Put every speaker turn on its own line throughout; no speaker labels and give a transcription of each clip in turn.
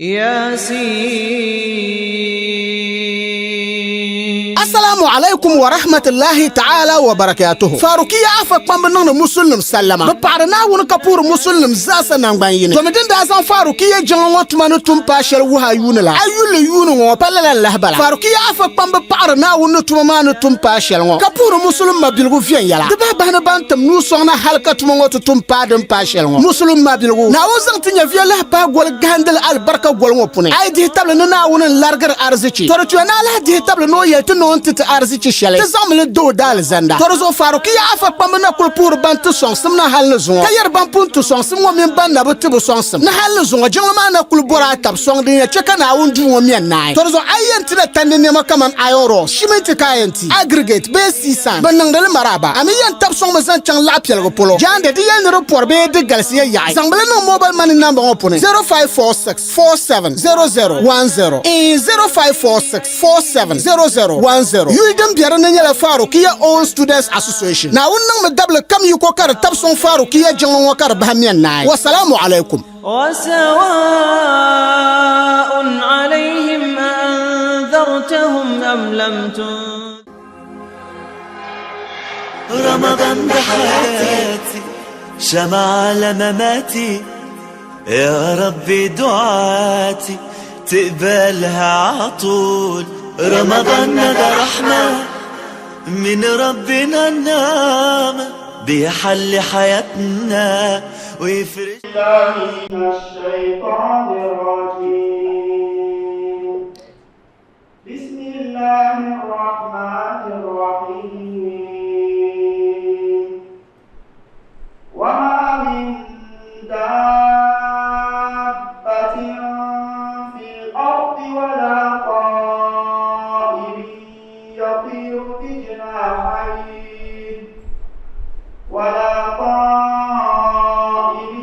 Yasin.
Assalamu alaikum wa rahmatullahi ta'ala wa barakatuhu. Farukiya Afa kpambi niŋdi musulinim sallama. Bɛ paɣiri Naawuni ka puhiri musulinim zaasa naŋgban yini. Domi din daa zaŋ Farukiya jiŋli ŋɔ tuma ni tum paai shɛli wuhi a yuuni la, a yulli yuuni ŋɔ pa lala n-lahi bala. Farukiya Afa kpambi paɣiri Naawuni ni tuma maa ni tum paai shɛli ŋɔ ka puhiri musulim mabiligu viɛnyɛla. Di bahi bahi ni ban tim nuu sɔŋ na hali ka tuma ŋɔ ti tum paai din paai shɛli ŋɔ. Musulim mabiligu, Naawuni zaŋ ti nyɛviya lahi pahi goli gahindili alibarika goli ŋɔ puni. A yi dihi tabili ni Naawuni n-larigiri arizichi, tɔ di tuya ni a lahi dihi tabili ni o yɛli ti ni o ni ti ti arizichi shɛli, ti zaŋmi li di o daalizanda. Tɔ di zuɣu Farukiya Afa kpamba na kuli puhiri ban ti sɔŋsim na hali ni zuŋɔ, ka yɛri ban pun ti sɔŋsim ŋɔ mini ban na bi ti bi sɔŋsim ni hali ni zuŋɔ. Jiŋli maa na kuli bɔri a tab sɔŋ din yɛn chɛ ka Naawuni duu ŋɔ mɛn naai. Tɔ di zuɣu a yi yɛn ti na tandi nɛma kaman iron rods, shiminti ka a yɛn ti, aggregate bee sea sand, bɛ niŋdi li maraaba. A mi yɛn tab sɔŋmi zaŋ chaŋ laɣ piɛligu polo. Jaande di yɛli ni di pɔri bee di galisiya yaɣi. Zaŋmi li niŋ mobile money namba ŋɔ puuni, 0546 4700 10 eeh 0546 4700 10. Yuli din be di ni nyɛla Farukiya Old Students Association. Naawuni niŋmi dabili kam yiko ka di tab sɔŋ Farukiya jiŋli ŋɔ ka di bahi mɛn naai. Wasalamu alaikum.
وسواء عليهم أأنذرتهم أم لم تنذرهم
رمضان ده حياتي شمع على مماتي يا ربي دعاتي تقبلها عطول رمضان ده رحمة من ربنا النعمة بيحل حياتنا ويفرش
بالله من الشيطان الرجيم بسم الله الرحمن الرحيم وما من دابة في الأرض ولا طائر يطير بجناحيه ولا طائر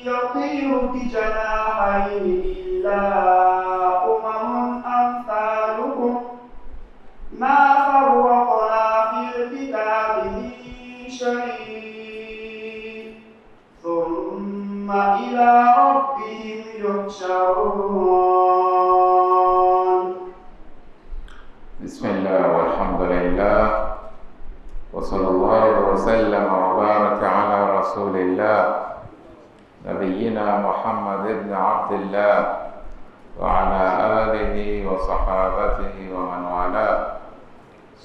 يطير بجناحيه إلا أمم أمثالكم ما فرطنا في الكتاب من شيء ثم إلى ربهم يحشرون
بسم الله والحمد لله وصلى الله وسلم وبارك على رسول الله نبينا محمد بن عبد الله وعلى آله وصحابته ومن والاه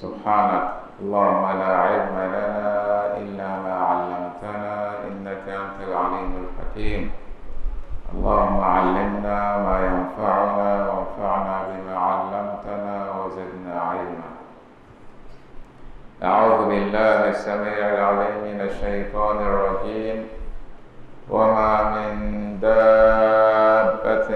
سبحانك اللهم لا علم لنا إلا ما علمتنا إنك أنت العليم الحكيم اللهم علمنا ما ينفعنا وانفعنا بما علمتنا وزدنا علما أعوذ بالله السميع العليم من الشيطان الرجيم وما من دابة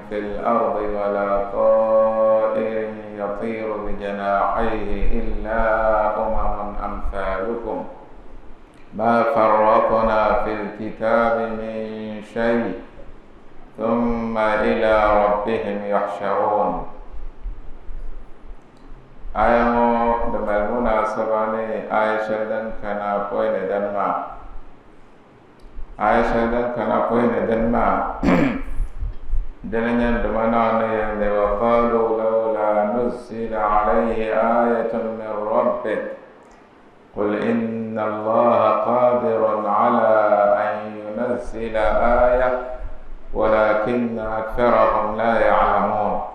في الأرض ولا طائر يطير بجناحيه إلا أمم أمثالكم ما فرطنا في الكتاب من شيء ثم إلى ربهم يحشرون Aya ŋɔ di mali munaasaba ni aya shɛli din kana pɔi ni dini maa. Aya shɛli din kana pɔi ni dini maa dini nyɛ n Duuma Naawuni ni yɛli ni wa qaalu lawla nuzzila alayhi ayatun min rabbih qul inna Allaha qadirun ala an yunazzila aya walakinna aktharahum la ya'lamun.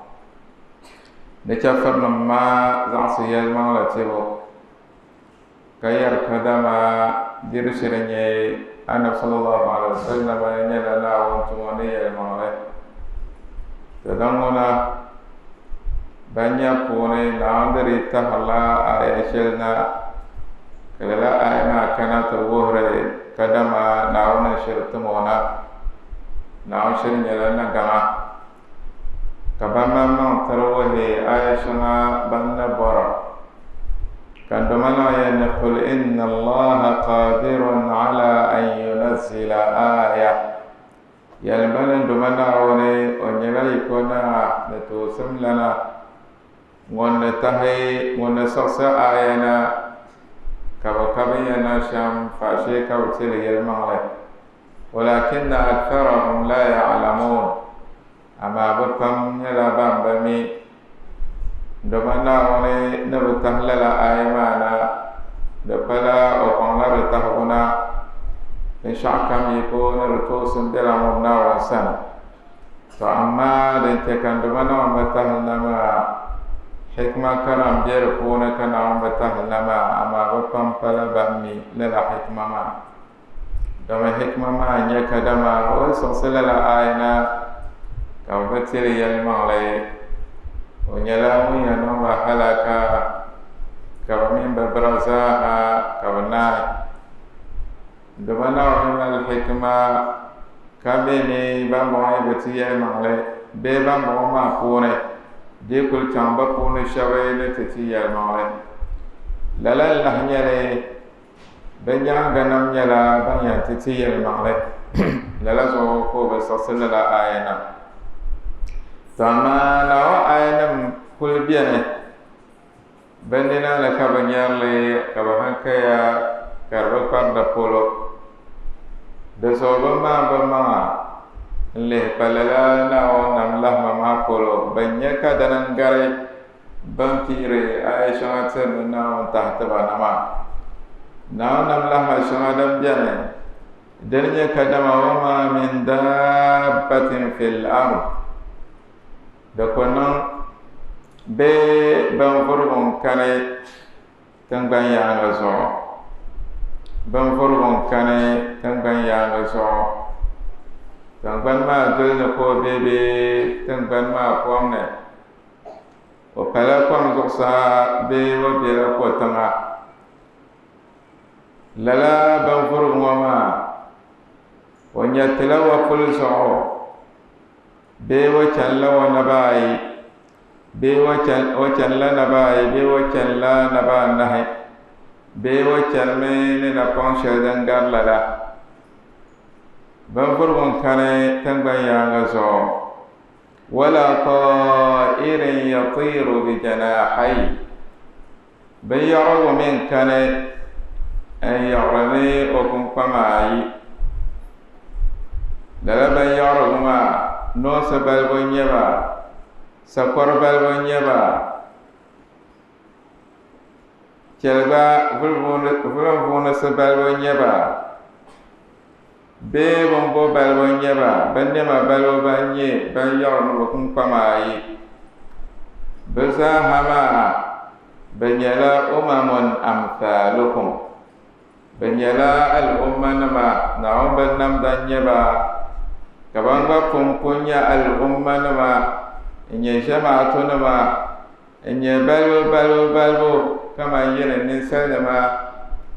Di chɛfurinim maa zaɣisi yɛlimaŋli tibu, ka yɛri kadama di di shiri nyɛ Annabi sallallahu alaihi wasallam nyɛla Naawuni tumo ni yɛlimaŋli. To din ŋuna, ban nya puuni Naawuni di dii tahirila aaya shɛli na, ka lala aaya maa kana ti wuhiri kadama Naawuni ni shiri tim o na. Naawuni shiri nyɛla nagaŋa. Ka ban maŋmaŋ tiri wuhi aaya shɛŋa ban na bɔra. Ka n Duuma naɣ yɛli ni, Qul inna Allaha qadirun ala an yunazzila aaya. Yɛlim ba ni n Duuma Naawuni, o nyɛla yiko naa ni toosimlana, ŋun ni tahi, ŋun ni siɣisi aaya na, ka bɛ ka bɛ yɛn niŋ shɛm, faashee ka bɛ ti li yɛlimaŋli. Walakinna aktharahum la ya'lamun. Amaa bɛ pam nyɛla ban bi mi. Dama Naawuni ni bi tahi lala aaya maa na, di pala o kɔŋla di tahibu na. Binshɛɣu kam yiko ni di toosim bela ŋun Naawuni sani. To amaa din chɛ ka n Duuma Naawuni bi tahi li na maa, hikima kara m-be di puuni ka Naawuni bi tahi li na maa, amaa bɛ pam pala ban mi lala hikima maa. Dama hikima maa n-nyɛ kadama o yi siɣisi lala aaya na ka bɛ bi ti li yɛlimaŋli, o nyɛla ŋun yɛn niŋ ba halaka ka bɛ mini bɛ bira zaaha ka bɛ naai. Dama Naawuni mali hikima ka mi ni bambɔŋɔ yi bi ti yɛlimaŋli bee bambɔŋɔ maa puuni di yi kuli chaŋ bɛ puuni shɛba ni ti ti yɛlimaŋli. Lala n-lahi nyɛ li Bɛ nyaaŋanim nyɛla ban yɛn ti ti yɛlimaŋli. Lala zuɣu ka o bi siɣisi lala aaya na. Tɔ amaa Naawuni aayanim kuli beni, bɛ nina ni ka bɛ nyari li ka bɛ haŋkaya ka di bi kpari di polo. Di zuɣu bɛ maani bɛ maŋa n-lihi pa lala Naawuni nam lahima maa polo, bɛ nya ka dini n-gari Bɛn piiri aaya shɛŋa tiri ni Naawuni tahi ti ba na maa. Naawuni nam lahima shɛŋa din beni, dini nyɛ kadama wama min daabbatin fil ard, di ku niŋ bee binvurigu n-kani tiŋgbani yaaŋa zuɣu, binvurigu n-kani tiŋgbani yaaŋa zuɣu, tiŋgbani maa duli ni ka o be bee tiŋgbani maa kom ni. O pala kom zuɣusaa bee o bela ko tiŋa. Lala binvurigu ŋɔ maa, o nyɛriti la o puli zuɣu bee o chanila o naba ayi bee o chanila naba ayi bee o chanila naba anahi bee o chanimi ni napɔŋ shɛli din gari lala. Binvurigu n-kani tiŋgbani yaaŋa zuɣu. Wala ta'irin yatiru bi janaahai, Binyɛrigu mi n-kani n-yiɣiri ni o kpunkpama ayi. Lala binyɛrigu maa noonsi balibu n-nyɛ ba, sakɔri balibu n-nyɛ ba, chɛli gba vulinvuunisi balibu n-nyɛ ba. Bee bini bo balibu n-nyɛ ba, binnɛma balibu ban nyɛ ban yiɣiri ni bɛ kpunkpama ayi. Bɛ zaaha maa, bɛ nyɛla umamun amthaalukum, bɛ nyɛla al'ummanima, Naawuni binnamda n-nyɛ ba, ka ban gba pun pun nyɛ al'ummanima, n-nyɛ ʒemaatunima, N-nyɛ balibu balibu balibu kaman yi ni ninsalinima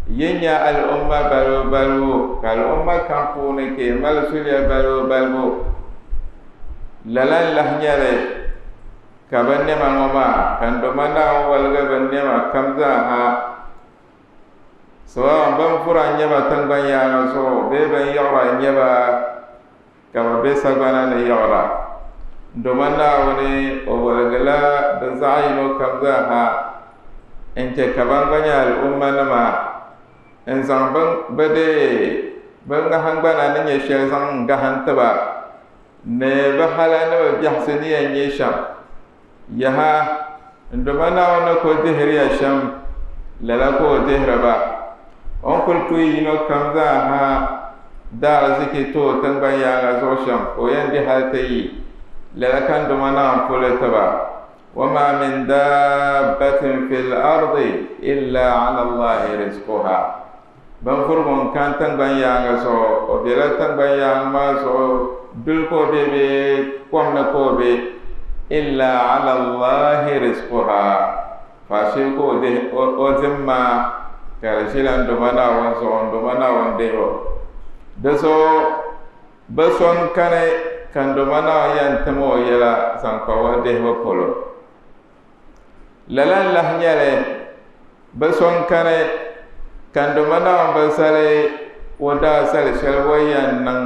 yi nya al'umma balibu balibu, ka al'umma kam puuni ka yi mali zuliya balibu balibu. Lala n-lahi nyɛ li ka binnɛma ŋɔ maa, ka n Duuma Naawuni woligi binnɛma kam zaa ha, sawaun bɛn vura n-nyɛ ba tiŋgbani yaaŋa zuɣu bee bɛn yiɣira n-nyɛ ba. Ka bɛ be sagbana ni yiɣira. Doma Naawuni, o woligila bɛ zaɣ yino kam zaa ha n-chɛ ka ban gba nyɛ al'ummanima n-zaŋ bɛ dee bɛ ŋahingbana ni nyɛ shɛli zaŋ n-gahi n-ti ba ni bɛ hala ni bɛ biɛhisi ni yɛn nyɛ shɛm. Yaha! N Duuma Naawuni ni kul dihiri ya shɛm, lala ka o dihiri ba. O ni kul tuui yino kam zaa ha daariziki ti o tiŋgbani yaaŋa zuɣu shɛm, ka o yɛn di hal ti yi. Lala ka n Duuma Naawuni puli ti ba. Wama min daabbatin fil ardi illa ala Allahi rizquha. Binvurigu n-kani tiŋgbani yaaŋa zuɣu, o bela tiŋgbani yaaŋa maa zuɣu duli ka o be bee kom ni ka o be, illa ala Allahi rizquha, faashee ka o dim maa ka di ʒila n Duuma Naawuni zuɣu, n Duuma Naawuni dihi o. Di zuɣu bɛ so n-kani ka n Duuma Naawuni yɛn tim o yɛla zaŋ kpa o dihibu polo. Lala n-lahi nyɛ li, bɛ so n-kani ka n Duuma Naawuni bi zali o daasali shɛli o yɛn niŋ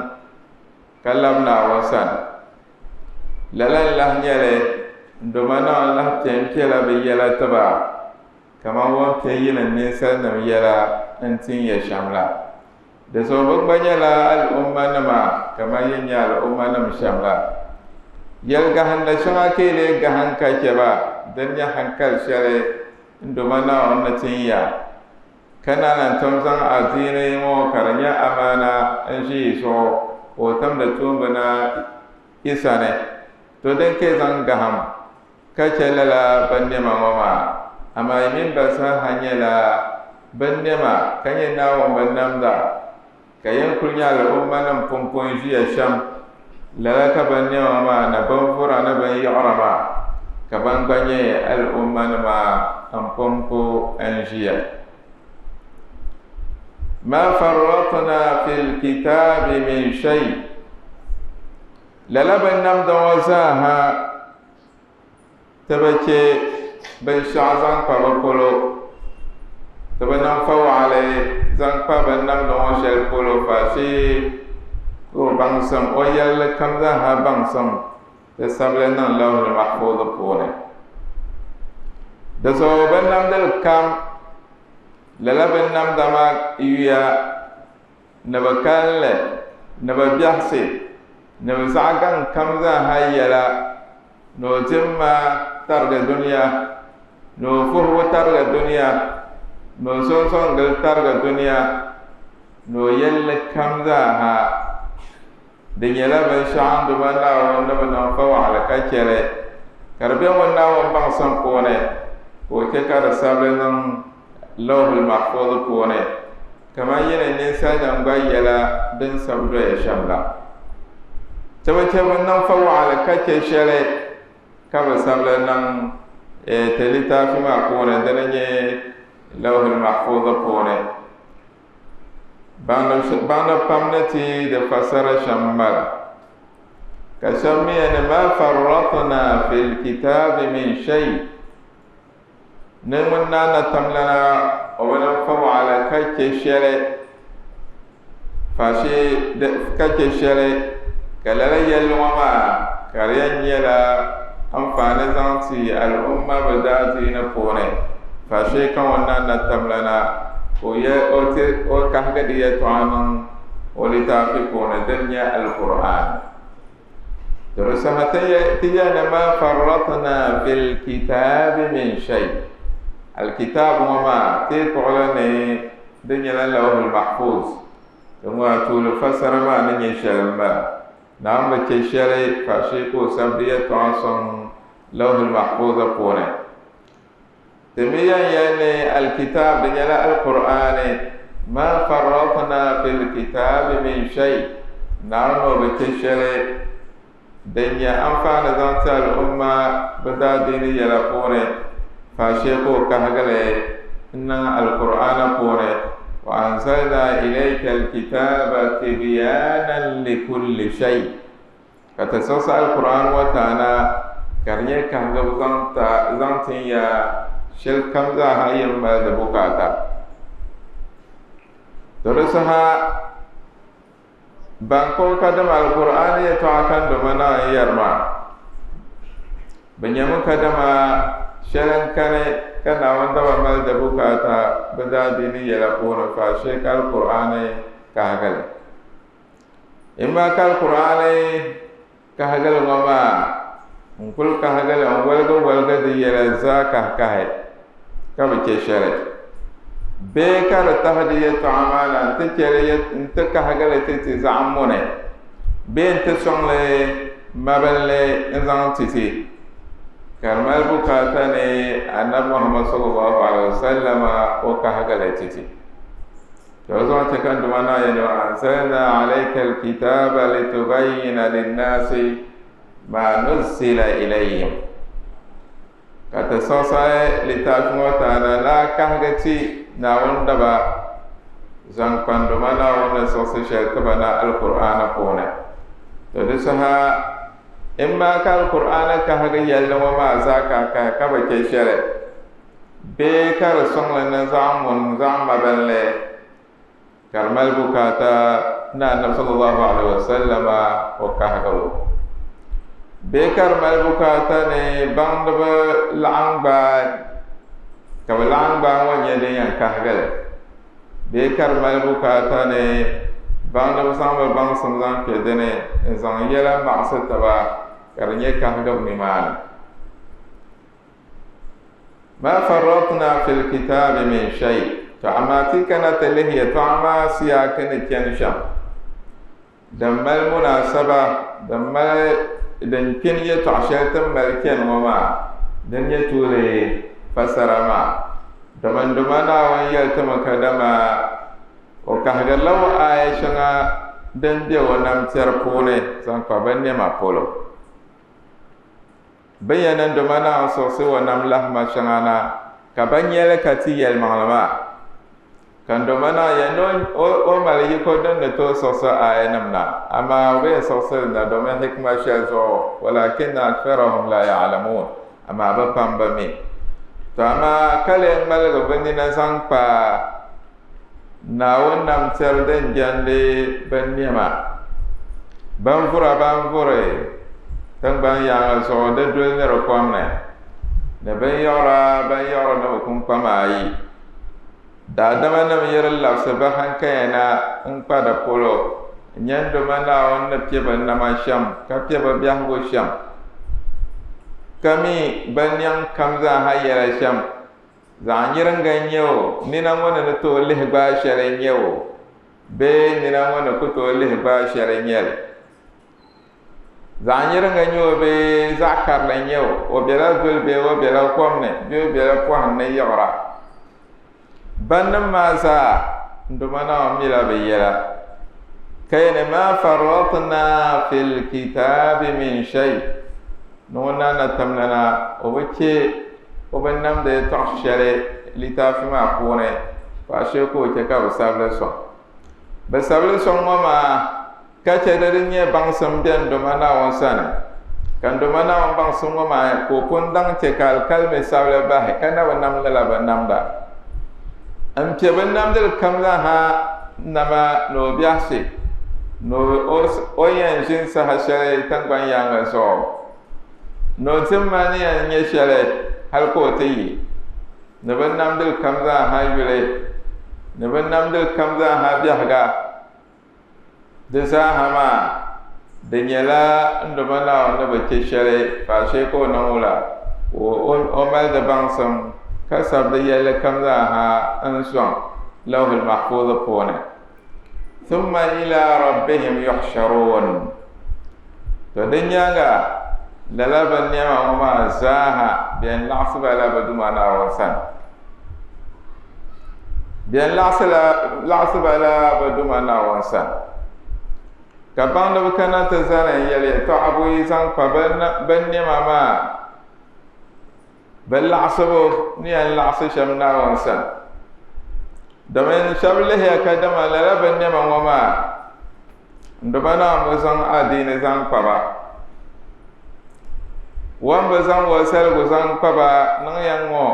ka labi Naawuni sani. Lala n-lahi nyɛ li, n Duuma Naawuni lahi pe m-pela bɛ yɛla ti ba kaman o ni pe yinim ninsalinim yɛla n-tin ya shɛm la. Di zuɣu bɛ gba nyɛla al'ummanima kaman yi ni nyɛ al'ummanim shɛm la. Yɛli gahinda shɛŋa ka yi lee gahim ka chɛ ba, din nyɛ hankali shɛli n Duuma Naawuni ni tin ya, ka naan lan tom zaŋ adiini ŋɔ ka di nyɛ amaana n-ʒi yi zuɣu, ka o timdi tuumba na yi sani. To din ka yi zaŋ gahim ka chɛ lala binnɛma ŋɔ maa, amaa yi mini ba zaaha nyɛla binnɛma ka nyɛ Naawuni binnamda. Ka yɛn kuli nyɛ al'ummanim pumpun ʒiya shɛm, lala ka ban nɛma maa ni binvura ni binyiɣira maa, ka ban gba nyɛ al'ummanima m-pumpu n-ʒiya. Ma farratna fil kitaabi min shay. Lala binnamda ŋɔ zaaha Ti bi chɛ binshɛɣu zaŋ kpa bɛ polo, ti bi niŋ fawaɣili zaŋ kpa bɛ ni namdi ŋɔ shɛli polo faashee ka o baŋsim, o yɛlli kam zaaha baŋsim ti sabili niŋ Lauhul Mahfuuz puuni. Di zuɣu bɛ namdili kam, lala bɛ namda maa yuya ni bɛ kalinli, ni bɛ biɛhisi, ni bɛ zaɣ gaŋ kam zaaha yɛla ni o dimma tarigi dunia, ni o vuhibu tarigi dunia, ni o zɔnzɔŋgili tarigi dunia, ni o yɛlli kam zaaha. Di nyɛla binshɛɣu n Duuma Naawuni ni bi niŋ fawaɣili ka chɛ li, ka di be ŋun Naawuni baŋsim puuni, ka o chɛ ka di sabili niŋ Lauhul Mahfuuz puuni, kamani yi ni ninsalinim gba yɛla din sabi doya shɛm la. Ti bi chɛ bɛ niŋ fawaɣili ka chɛ shɛli ka bɛ sabili niŋ ti litaafi maa puuni, dini n-nyɛ Lauhul Mahfuuz puuni. Baŋdi pam ni ti di fasara shɛm m-bala. Ka shɛba mi yɛli ni maa farratna fil kitaabi min shay ni ŋun naa na tamlana o bi niŋ fawaɣili ka chɛ shɛli faashee ka chɛ shɛli ka lala yɛlli ŋɔ maa ka di yɛn nyɛla anfaani zaŋ ti al'umma bɛ daadiini puuni faashee ka ŋun naa na tamlana ka o kahigi di yɛltɔɣa niŋ o litaafi puuni din nyɛ Alkur'aani. To di saha ti yɛli ni ma farratna fil kitaabi min shay. Alkitaab ŋɔ maa ti kpuɣili ni di nyɛla lawhul mahfuz. Di ŋɔ a tuuli fasara maa ni nyɛ shɛli m-bala. Naawuni bi chɛ shɛli faashee ka o sabi di yɛltɔɣa sɔŋ lawhul mahfuza puuni. Ti mi yɛn yɛli ni Alkitaab di nyɛla Alkur'aani, Maa farratna fil kitaabi min shay, Naawuni o bi chɛ shɛli din nyɛ anfaani zaŋ ti al'umma bɛ daadiini yɛla puuni, faashee ka o kahigi li n-niŋ Alkur'aani puuni, Wa anzalna ilayka alkitaaba tibyaanan likulli shay. Ka ti siɣisi Alkur'aani ŋɔ ti a na ka di nyɛ kahigibu zaŋ tin ya shɛli kam zaaha yi ni mali di bukaata. To di saha ban kpuɣi kadama Alkur'aani yɛtɔɣa kandoma na n-yɛri maa, bɛ nyami kadama shɛli n-kani ka Naawuni daba mali di bukaata bɛ daadiini yɛla puuni faashee ka Alkur'aani kahigi li. Imma ka Alkur'aani kahigili ŋɔ maa n-kuli kahigili n-woligi woligi di yɛla zaa kahikahi ka bi chɛ shɛli bee ka di tahi di yɛltɔɣa maa na nti chɛ li nti kahigili ti ti zaɣ muni bee nti sɔŋ li mabilinli n-zaŋ ti ti ka di mali bukaata ni Anabi Muhammad sallallahu alaihi wasallam o kahigili ti ti. To zuɣu chɛ ka n Duuma Naa yɛli wa anzalna alayka alkitaba litubayyina linnaasi ma nuzzila ilayhim. Ka ti siɣisi litaafi ŋɔ ti a na ni a kahigi ti Naawuni daba zaŋ kpa n Duuma Naawuni ni siɣisi shɛli ti ba na Alkur'aani puuni. To di saha imma ka Alkur'aani kahigi yɛlli ŋɔ maa zaa kahikahi ka bi chɛ shɛli. Bee ka di sɔŋli ni zaɣ ŋun zaɣ mabinli ka di mali bukaata ni Annabi sallallahu alaihi wasallama o kahigibu. Bee ka di mali bukaata ni baŋdiba laɣim gbaai ka bɛ laɣim gbaai ŋɔ nyɛ din yɛn kahigi li. Bee ka di mali bukaata ni baŋdiba zaŋ bɛ baŋsim zaŋ kpe dini n-zaŋ yɛla maɣisi taba. ka di nyɛ kahigibu nimaani. Ma farratna fil kitaabi min shay. To amaa ti kana ti lihi yɛtɔɣa maa siyaaki ni chani shɛm din mali munaasaba, din mali din kpini yɛtɔɣ shɛli ti ni mali chani ŋɔ maa, din nyɛ tuuli fasara maa. Domin Duuma Naawuni yɛli ti mi kadama o kahigirila o aaya shɛŋa din be o namtɛri puuni zaŋ kpa binnɛma polo. Bɛ yɛn niŋ doma Naawuni siɣisi o nam lahima shɛŋa na, ka ba nya li ka ti yɛlimaŋli maa. Ka n doma Naawuni yɛn ni o mali yiko din ni tooi siɣisi aayanim na, amaa o bi yɛn siɣisi li na domin hikima shɛli zuɣu, walakinna aktharahum la ya'lamuun, amaa bɛ pam bi mi. Tɔ amaa ka lee ŋmaligi bɛ nina zaŋ kpa Naawuni nam tɛri din jɛndi binnɛma, binvura ban vuri tiŋgbani yaaŋa zuɣu di duli ni di kom ni, ni binyiɣira ban yiɣiri ni bɛ kuŋkpama ayi. Daadamanim yi di labisi bɛ haŋkaya na n-kpa di polo n-nya n Duuma Naawuni ni piɛ bɛ nama shɛm ka piɛ bɛ biɛhigu shɛm, ka mi binniɛŋ kam zaa ha yɛla shɛm, Zaɣ nyiriŋga n-nyɛ o, nina ŋɔ ni ni tooi lihi gbaai shɛli n-nyɛ o, bee nina ŋɔ ni ku tooi lihi gbaai shɛli n-nyɛ li. Zaɣ nyiriŋga n-nyɛ o bee zaɣ karili n-nyɛ o, o bela duli bee o bela kom ni bee o bela pɔhim ni yiɣira. Bannim maa zaa, n Duuma Naawuni mila bɛ yɛla. Ka yɛli, Maa farratnaa fil kitaabi min shay. Ni ŋun na na tamlana, o bi chɛ o bi namdi yɛtɔɣ shɛli litaafi maa puuni, paɣ shee ka o chɛ ka bɛ sabi li sɔŋ. Bɛ sabi li sɔŋ ŋɔ maa ka chɛ di din nyɛ baŋsim be n Duuma Naawuni sani, ka n Duuma Naawuni baŋsim ŋɔ maa ka o pun daŋ chɛ ka alikalimi sabi li bahi ka na bi nam lala binnamda. M piɛ binnamdili kam zaa ha nama ni o biɛhisi ni o yɛn ʒini saha shɛli tiŋgbani yaaŋa zuɣu. Ni o tim maa ni yɛn nyɛ shɛli hal ka o ti yi, ni binnamdili kam zaa ha yuli, ni binnamdili kam zaa ha biɛhiga, di zaa ha maa di nyɛla n Duuma Naawuni ni bi chɛ shɛli faashee ka o niŋ o la, ka o mali di baŋsim ka sabi di yɛlli kam zaa ha n-sɔŋ Lauhul Mahfuuz puuni. Thumma ila rabbihim yuhsharuun. To di nyaaŋa lala binnɛma ŋɔ maa zaaha bɛn laɣisi ba la bɛ Duuma Naawuni sani. Bɛn laɣisi ba la bɛ Duuma Naawuni sani. Ka baŋdiba kana ti zani n-yɛli yɛtɔɣa buyi zaŋ kpa binnɛma maa bɛ laɣisibu ni yɛn laɣisi shɛm Naawuni sani. Domin shɛba lihiya kadama lala binnɛma ŋɔ maa N Duuma Naawuni bi zaŋ adiini zaŋ kpa ba. O ni bi zaŋ o saligu zaŋ kpa ba niŋ ya ŋ-ŋɔ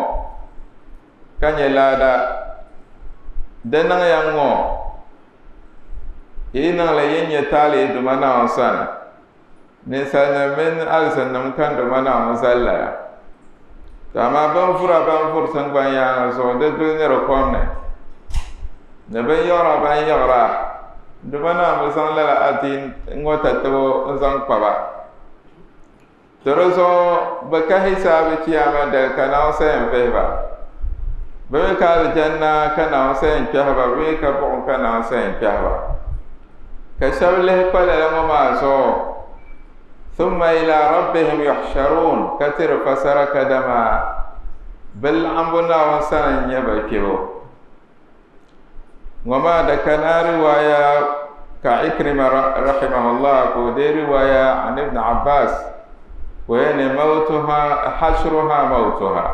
ka nyɛ laada. Di niŋ ya ŋ-ŋɔ yi yi niŋ li yi ni nyɛ taali yi Duuma Naawuni sani. Ninsalinim mini alizinnim ka n Duuma Naawuni zali la ya. To amaa binvura ban vuri tiŋgbani yaaŋa zuɣu di duli ni di kom ni, ni binyiɣira ban yiɣira, n Duuma Naawuni bi zaŋ lala adiini ŋɔ tatabo n-zaŋ kpa ba. To di zuɣu bɛ ka hisaabi chiyaama dali ka Naawuni sa yɛn vihi ba. Bɛ mi ka alijanna ka Naawuni sa yɛn kpɛhi ba, bɛ mi ka buɣim ka Naawuni sa yɛn kpɛhi ba. Ka shɛba lihi kpa lala ŋɔ maa zuɣu, Thumma ila rabbihim yuhsharuun, ka ti di fasara kadama bɛ laɣimbu Naawuni sani n-nyɛ bɛ kpibu. Ŋɔ maa di kana riwaaya ka Ikrima rahimahullah ka o deei riwaaya an Ibn Abbas ka o yɛli ni mawtuha hashruha mawtuha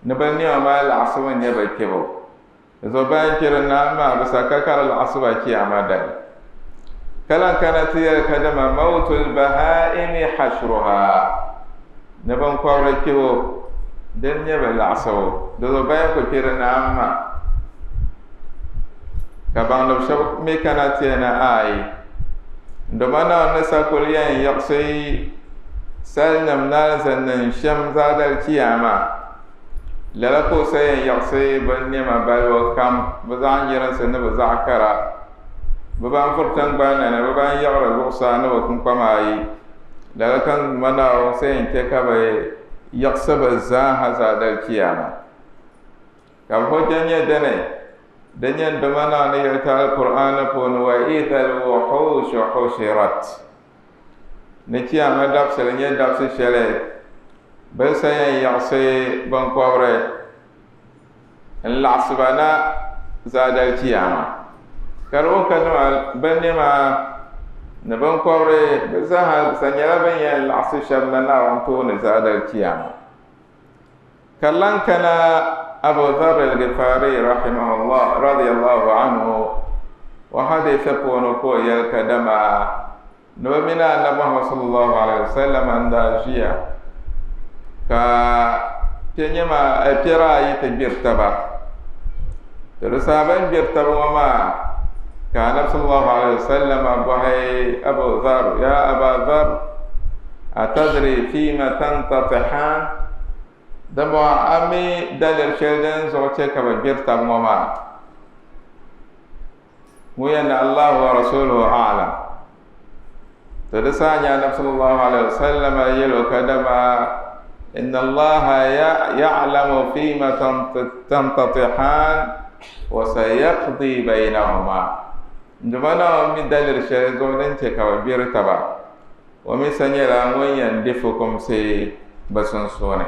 ni bɛ nɛma maa laɣisibu n-nyɛ bɛ kpibu. Di zuɣu ban kpiri naam maa bi sa ka ka di laɣisi ba chiyaama dali. Ka lan kana ti yɛli kadama mawtul bahaimi hashruha ni binkɔbiri kpibu din nyɛ bɛ laɣisibu. Di zuɣu ban ku kpiri naam maa ka baŋdib shɛba mi kana ti yɛli ni aai dama Naawuni ni sa kuli yɛn yiɣisi salinim ni alizannim shɛm zaadali chiyaama. Lala ka o sa yɛn yiɣisi binnɛma balibu kam, bɛ zaɣ nyirinsi ni bɛ zaɣ kara, bɛ ban vuri tiŋgbani ni ni bɛ ban yiɣiri zuɣusaa ni bɛ kpiŋkpama ayi. Lala ka n Duuma Naawuni sa yɛn chɛ ka bɛ yiɣisi bɛ zaaha Zaadali Chiyaama. Ka bɛ hujja nyɛ dini? Di nyɛ n Duuma Naawuni ni yɛli ti Alkur'aani puuni, Wa idha al-wuhushu hushirat. Ni Chiyaama dabisili nyɛ dabisi shɛli bɛ ni sa yɛn yiɣisi binkɔbiri n-laɣisi ba na Zaadali Chiyaama. Ka di wuhi kadama binnɛma ni binkɔbiri bɛ zaaha sa nyɛla bɛ ni yɛn laɣisi shɛba na Naawuni tooni Zaadali Chiyaama. Ka lan kana Abu Dharr al-Ghifari rahimahullah radiyallahu anhu o hadisi puuni ka o yɛli kadama ni o mini Anabi Muhammad sallallahu alaihi wasallam n-daa ʒiya ka piɛri ayi ti gbiri taba. To di saha bɛn gbiri taba ŋɔ maa ka Anabi sallallahu alaihi wasallam bɔhi Abu Dharr, Ya Aba Dharr, atadri fima tantatihan? Dimbɔŋɔ a mi daliri shɛli din zuɣu chɛ ka bɛ gbiri taba ŋɔ maa? Ŋun yɛn ni Allahu wa rasuluhu a'lam. To di saha nyɛ Anabi sallallahu alaihi wasallam yɛl o kadama inna Allaha ya'lamu fima tantatihan wa sayaqdi baynahuma. N Duuma Naawuni mi daliri shɛli zuɣu din chɛ ka bɛ gbiri taba. O mi sa nyɛla ŋun yɛn di fukumsi bɛ sunsuuni.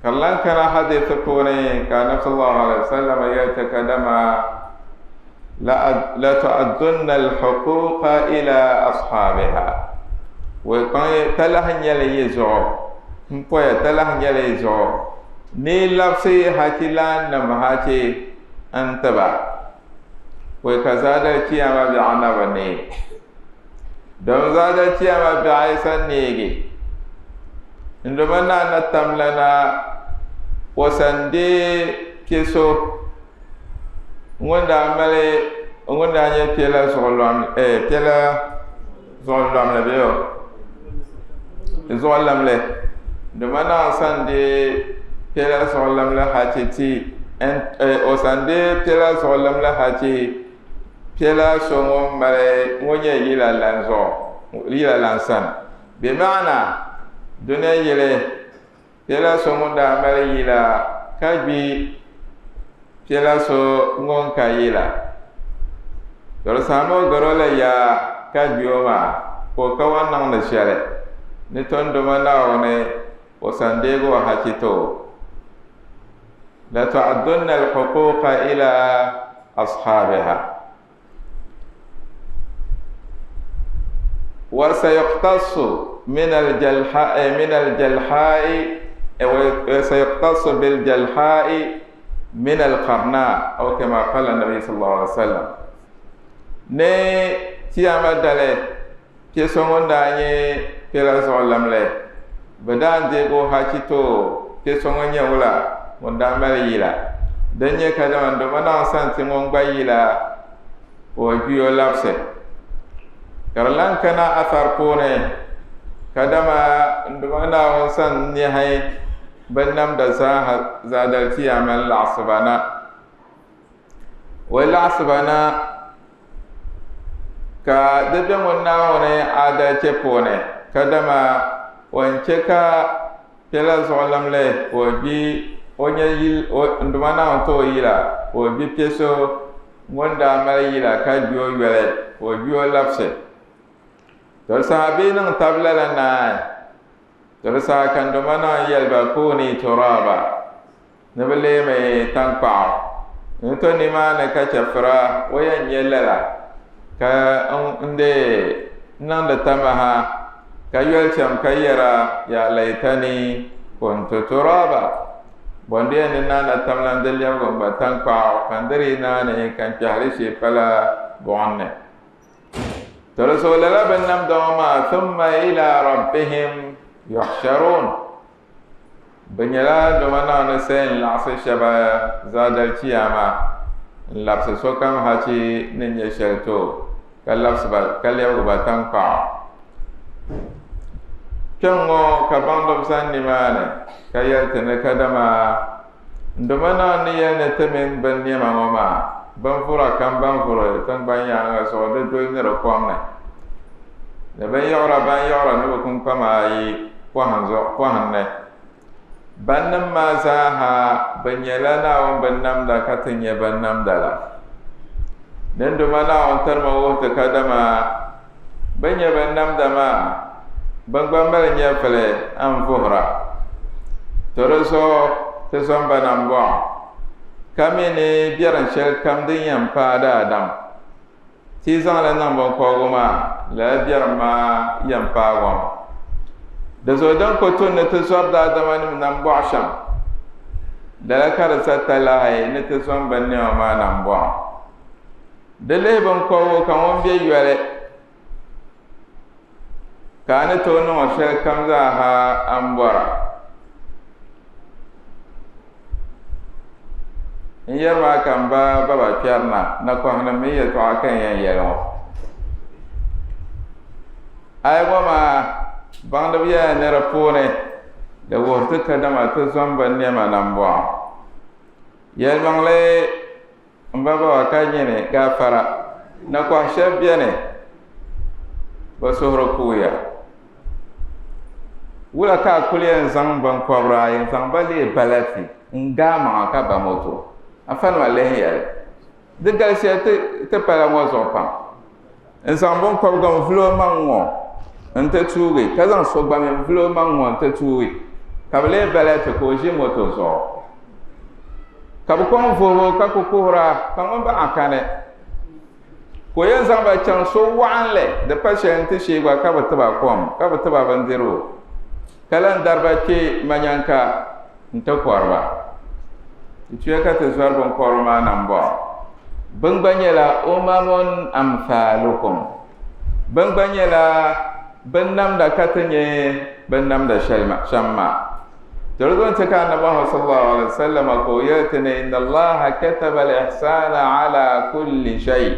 Ka di lan kana hadiisi puuni ka Anabi sallallahu alaihi wasallam yɛli ti kadama la tu'addunna al-huquqa ila ashabiha. Wai kpaŋ talahi nyɛli yi zuɣu, m poya talahi nyɛli yi zuɣu ni labisi hachilaannim hachi n-ti ba. Wai ka zaadali chiyaama biɛɣu na bi neei. Domi zaadali chiyaama biɛɣu yi sa neegi, n doma naa na tamlana o san deei piɛ so ŋun daa mali ŋun daa nyɛ piɛ la zuɣu lɔm eh, piɛ la zuɣu lɔmli bee o zuɣu lamli doma naa san deei piɛ la zuɣu lamli hachi ti o san deei piɛ la zuɣu lamli hachi Piɛla so ŋun mali ŋun nyɛ yila lan zuɣu, yila lan sani. Bɛ maana, dunia yili, piɛla so ŋun daa mali yila ka gbi piɛla so ŋun ka yila. To di saha maa o gari o la yaa ka gbi o maa ka o ka wan niŋdi shɛli ni tɔndoma Naawuni o san deegi o hachi ti o. Latu'addunna al-huquqa ila ashabiha wa sayuqtassu min al-jalha'i min al-jalha'i wa sayuqtassu bil jalha'i min al-qarna aw kama qala an-nabi sallallahu alaihi wasallam. Ni kiyama dali Piɛ so ŋun daa nyɛ piɛla zuɣu lamli, bɛ daa n-deeg o hachi ti o. Piɛ so ŋun nyɛ wula? Ŋun daa mali yila. Din nyɛ kadama Duuma Naawuni sani ti ŋun gba yila ka o gbi o labisi. Ka di lan kana athar puuni kadama Duuma Naawuni sani nɛhi binnamda zaaha Zaadali Chiyaama n-laɣisi ba na. O laɣisi ba na ka di be ŋun Naawuni aadalichi puuni, kadama o ni chɛ ka kpɛla zuɣulimli ka o gbi o nya n Duuma Naawuni ti o yila, ka o gbi kpe so ŋun daa mali yila ka gbi o yoli, ka o gbi o labisi. To di saha bɛ yi niŋ tab lala naai, to di saha ka n Duuma Naawuni yɛli ba, Kuni turaaba. Ni bɛ leemi taŋkpaɣu. Ni to nimaani ka chɛfira o yɛn nyɛ lala, ka n dee niŋdi tamaha, ka yoli cham ka yɛra, Ya laytani kuntu turaba! Bɔ n-di yɛn ni naana tamla n-di lɛbigi n gba taŋkpaɣu, ka n di di naani ka n kpɛhi li shee pala buɣim ni. To di zuɣu lala binnamda ŋɔ maa, thumma ila rabbihim yuhsharun. Bɛ nyɛla doma Naawuni sa yɛn laɣisi shɛba Zaadali Chiyaama n-labisi sokam hachi ni nyɛ shɛli ti o, ka labisi ba ka lɛbigi ba taŋkpaɣu. Kpɛŋŋo ka baŋdiba zani nimaani ka yɛli ti ni kadama n Duuma Naawuni ni yɛli ni ti mini binnɛma ŋɔ maa, binvura kam ban vuri tiŋgbani yaaŋa zuɣu di duli ni di kom ni. Ni binyiɣira ban yiɣiri ni bɛ kpiŋkpama ayi pɔhim ni. Bannim maa zaaha bɛ nyɛla Naawuni binnamda ka ti nyɛ binnamda la. Ninduma Naawuni tirimi wuhi ti kadama bɛ nyɛ binnamda maa, bɛ gba mali nyɛvili n-vuhira. To di zuɣu ti zom ba nambɔɣu, ka mi ni biɛrim shɛli kam din yɛn paai daadam. Ti yi zaŋli niŋ binkɔbigu maa, lala biɛrim maa yɛn paagi o mi. Di zuɣu din ku tu ni ti zɔri daadamanim nambɔɣu shɛm, lala ka di sa talahi ni ti zom binnɛma maa nambɔɣu. Di lihi binkɔbigu ka ŋun be yoli, ka a ni tooi niŋ o shɛlikam zaa ha a ni bɔra. N yɛri maa ka m ba baba kpɛrina, nakɔhinim mini yɛltɔɣa ka n yɛn yɛli ŋɔ. A yi ŋɔ maa baŋdiba yɛla ni di puuni di wuhiri ti kadama ti zom binnɛma nambɔɣu. Yɛlimaŋli M ba baba ka nyini gaafara. Nakɔhi shɛba beni bɛ suhuri kuuya. Wula ka a kuli yɛn zaŋ binkɔbiri ayi n-zaŋ ba leei balati n-ga a maŋa ka ba moto? Afanima lihi yɛli, Di galisiya ti pala ŋɔ zuɣu pam. N zaŋ binkɔbiga n-vuli o maŋ ŋɔ nti tuugi, ka zaŋ so gba mi n-vuli o maŋ ŋɔ nti tuugi, ka bɛ leei balati ka o ʒi moto zuɣu. Ka bɛ kɔŋ vuhibu ka ku kuhira ka ŋun baɣa kani. Ka o yɛn zaŋ ba chaŋ so waɣinli di pa shɛli nti shee gba ka bɛ ti ba kom, ka bɛ ti ba bindirigu, ka lan dari ba kpe manyanka nti kɔri ba. Di tuya ka ti zɔri binkɔbiri maa nambɔɣu. Bɛn gba nyɛla umamun amthaalukum. Bɛn gba nyɛla binnamda ka ti nyɛ binnamda shɛm maa. To di zuɣu n-chɛ ka Annabi Muhammad sallallahu alaihi wasallam ka o yɛli ti ni inna Allaha kataba al-ihsana ala kulli shay.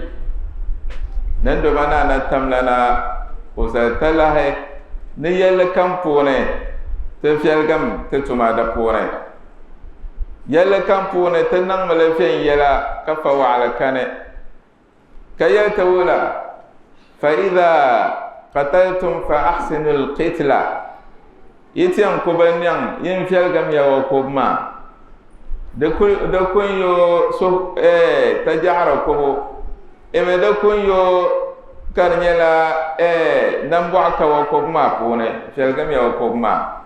Nindoma ni a na tamlana o zali talahi ni yɛlli kam puuni ti viɛligim ti tuma di puuni. Yɛlli kam puuni ti niŋmi li viɛnyɛla ka fa waɣili kani. Ka yɛli ti wula, Fa idha qataltum fa ahsinu al-qitla. Yi ti yɛn ku binnɛŋ, yin viɛligimiya o kubu maa. Di kun yo suhu tajaɣiri kubu, imi di kun yo ka di nyɛla nambɔɣu ka o kubu maa puuni, viɛligimiya o kubu maa.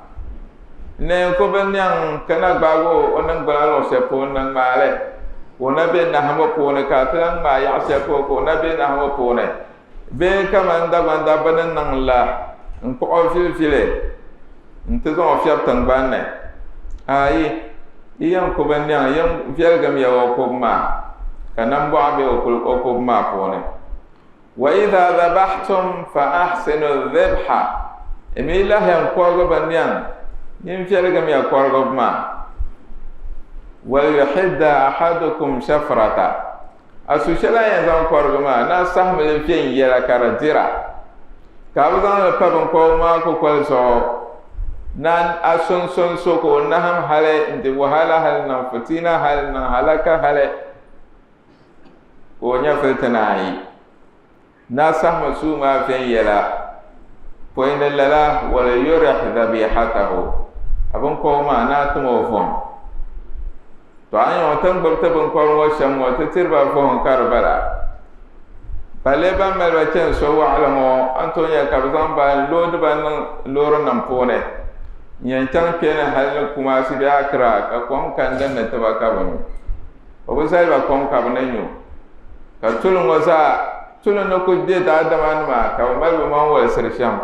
N ku bi niɛŋ ka na gbaagi o niŋgbuna luɣ shɛli polo ni ŋmaai li ka o na be nahimbu puuni ka a ti lan ŋmaai yaɣ shɛli polo ka o na be nahimbu puuni bee kaman Dagbandabba ni niŋ la n-kpuɣ o vilivili nti zaŋ o fiɛbi tiŋgbani ni. Aai, yi yɛn ku bi niɛŋ, yin viɛligimiya o kubu maa ka nambɔɣu be o kubu maa puuni. Wa idha dhabahtum fa ahsinu dhibha, mi lahi yɛn kɔrigi bi niɛŋ, yin viɛligimiya kɔrigibu maa. Wal yuhidda ahadukum shafrata, a su shɛli a yɛn zaŋ kɔrigi maa ni a sahimi li viɛnyɛla ka di dira, ka a bi zaŋ li pa binkɔbigu maa kukoli zuɣu ni a sunsonso ka o nahim hali n-di wahala hali n-niŋ fitiina hali n-niŋ halaka hali. Ka o nyɛvili ti naan yi. Naa sahimi suu maa viɛnyɛla, pɔi ni lala waliyurih dhabihatahu, a binkɔbigu maa naa tim o vuhim. Tɔ a ni nya ŋɔ ti ni gbubi ti binkɔbiri ŋɔ shɛm ŋɔ ti tiri ba vuhim ka di bala. Balee ban mali ba chani so waɣila ŋɔ, a ni tooi nya ka bɛ zaŋ ba n-loodi ba niŋ loorinima puuni n-yɛn chaŋ kpe ni hali ni Kumasi bee Accra ka kom kani din ni ti ba ka bɛ nyu. O bi zali ba kom ka bɛ ni nyu. Ka tuli ŋɔ zaa, tuli ni kuli be daadamanima ka bɛ mali bɛ maŋ wolisiri shɛm,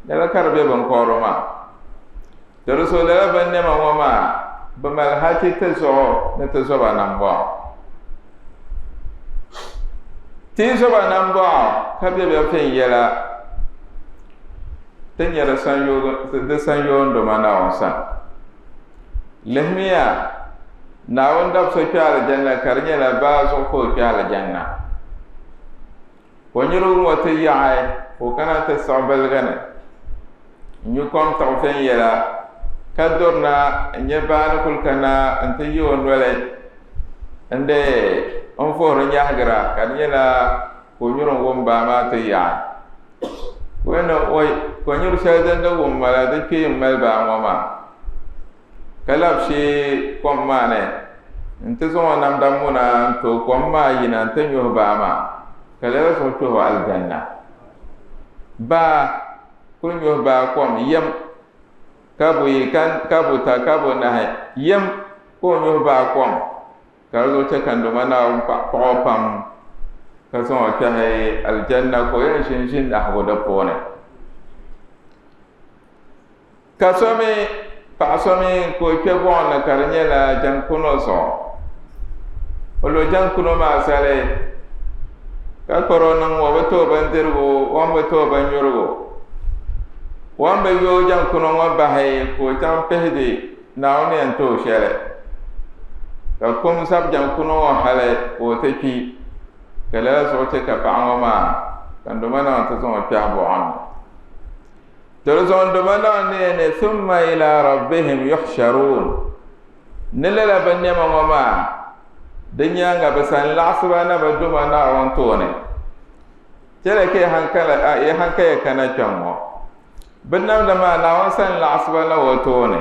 lala ka di be binkɔbiri maa. Di di so lala binnɛma ŋɔ maa, bɛ mali hachi ti zuɣu ni ti zo ba nambɔɣu. Ti yi zo ba nambɔɣu ka be bɛ viɛnyɛla, ti nya di sanyoo n-doma Naawuni sani. Lihimiya, Naawuni dab so kpe alijanna ka di nyɛla baa zuɣu ka o kpe alijanna. Ka o niriba ŋɔ ti yaɣi ka o kana ti siɣi biligi ni n-nyu kom tiɣi viɛnyɛla ka durina n-nyɛ baa ni kuli kana nti yi o noli n-dee n-vuhiri nyahigira ka di nyɛla ka o nyuri n-wum baa maa ti yaɣi. Ka o yɛli ni oi, konyuri shɛli din di wum ma la di kpee m-mali baa ŋɔ maa. Ka labi shee kom maa ni nti zaŋ o namda muna n-tooi kom maa yina nti nyuhi baa maa, ka lala zuɣu kpɛh o alijanna. Baa kul nyuhi baa kom yim, ka buyi, ka buta, ka bunahi yim ka o nyuhi baa kom, ka di zuɣu chɛ ka n Duuma Naawuni paɣ o pam, ka zaŋ o kpɛhi alijanna ka o yɛn ʒi n-ʒi nahigu di puuni. Ka so mi, paɣa so mi ka o kpe buɣim ni ka di nyɛla jaŋkuno zuɣu. O lo jaŋkuno maa zali ka kpari o niŋ o bi tooi bindirigu, o ni bi tooi binnyurigu. O ni bi yooi jaŋkuno ŋɔ bahi ka o chaŋ pihidi Naawuni ni yɛn ti o shɛli. Ka kum sabi jaŋkuno ŋɔ hali ka o ti kpi. Ka lala zuɣu chɛ ka paɣa ŋɔ maa ka n Duuma Naawuni ti zaŋ o kpɛhi buɣim ni. To di zuɣu nduma naɣ ni yɛn ni thumma ila rabbihim yuhsharuun ni lala binnɛma ŋɔ maa di nyaaŋa bɛ san laɣisi ba na bɛ Duuma Naawuni tooni. Chɛli ka yi hankaya kana kpɛŋ ŋɔ. Binnamda maa Naawuni san laɣisi ba na o tooni,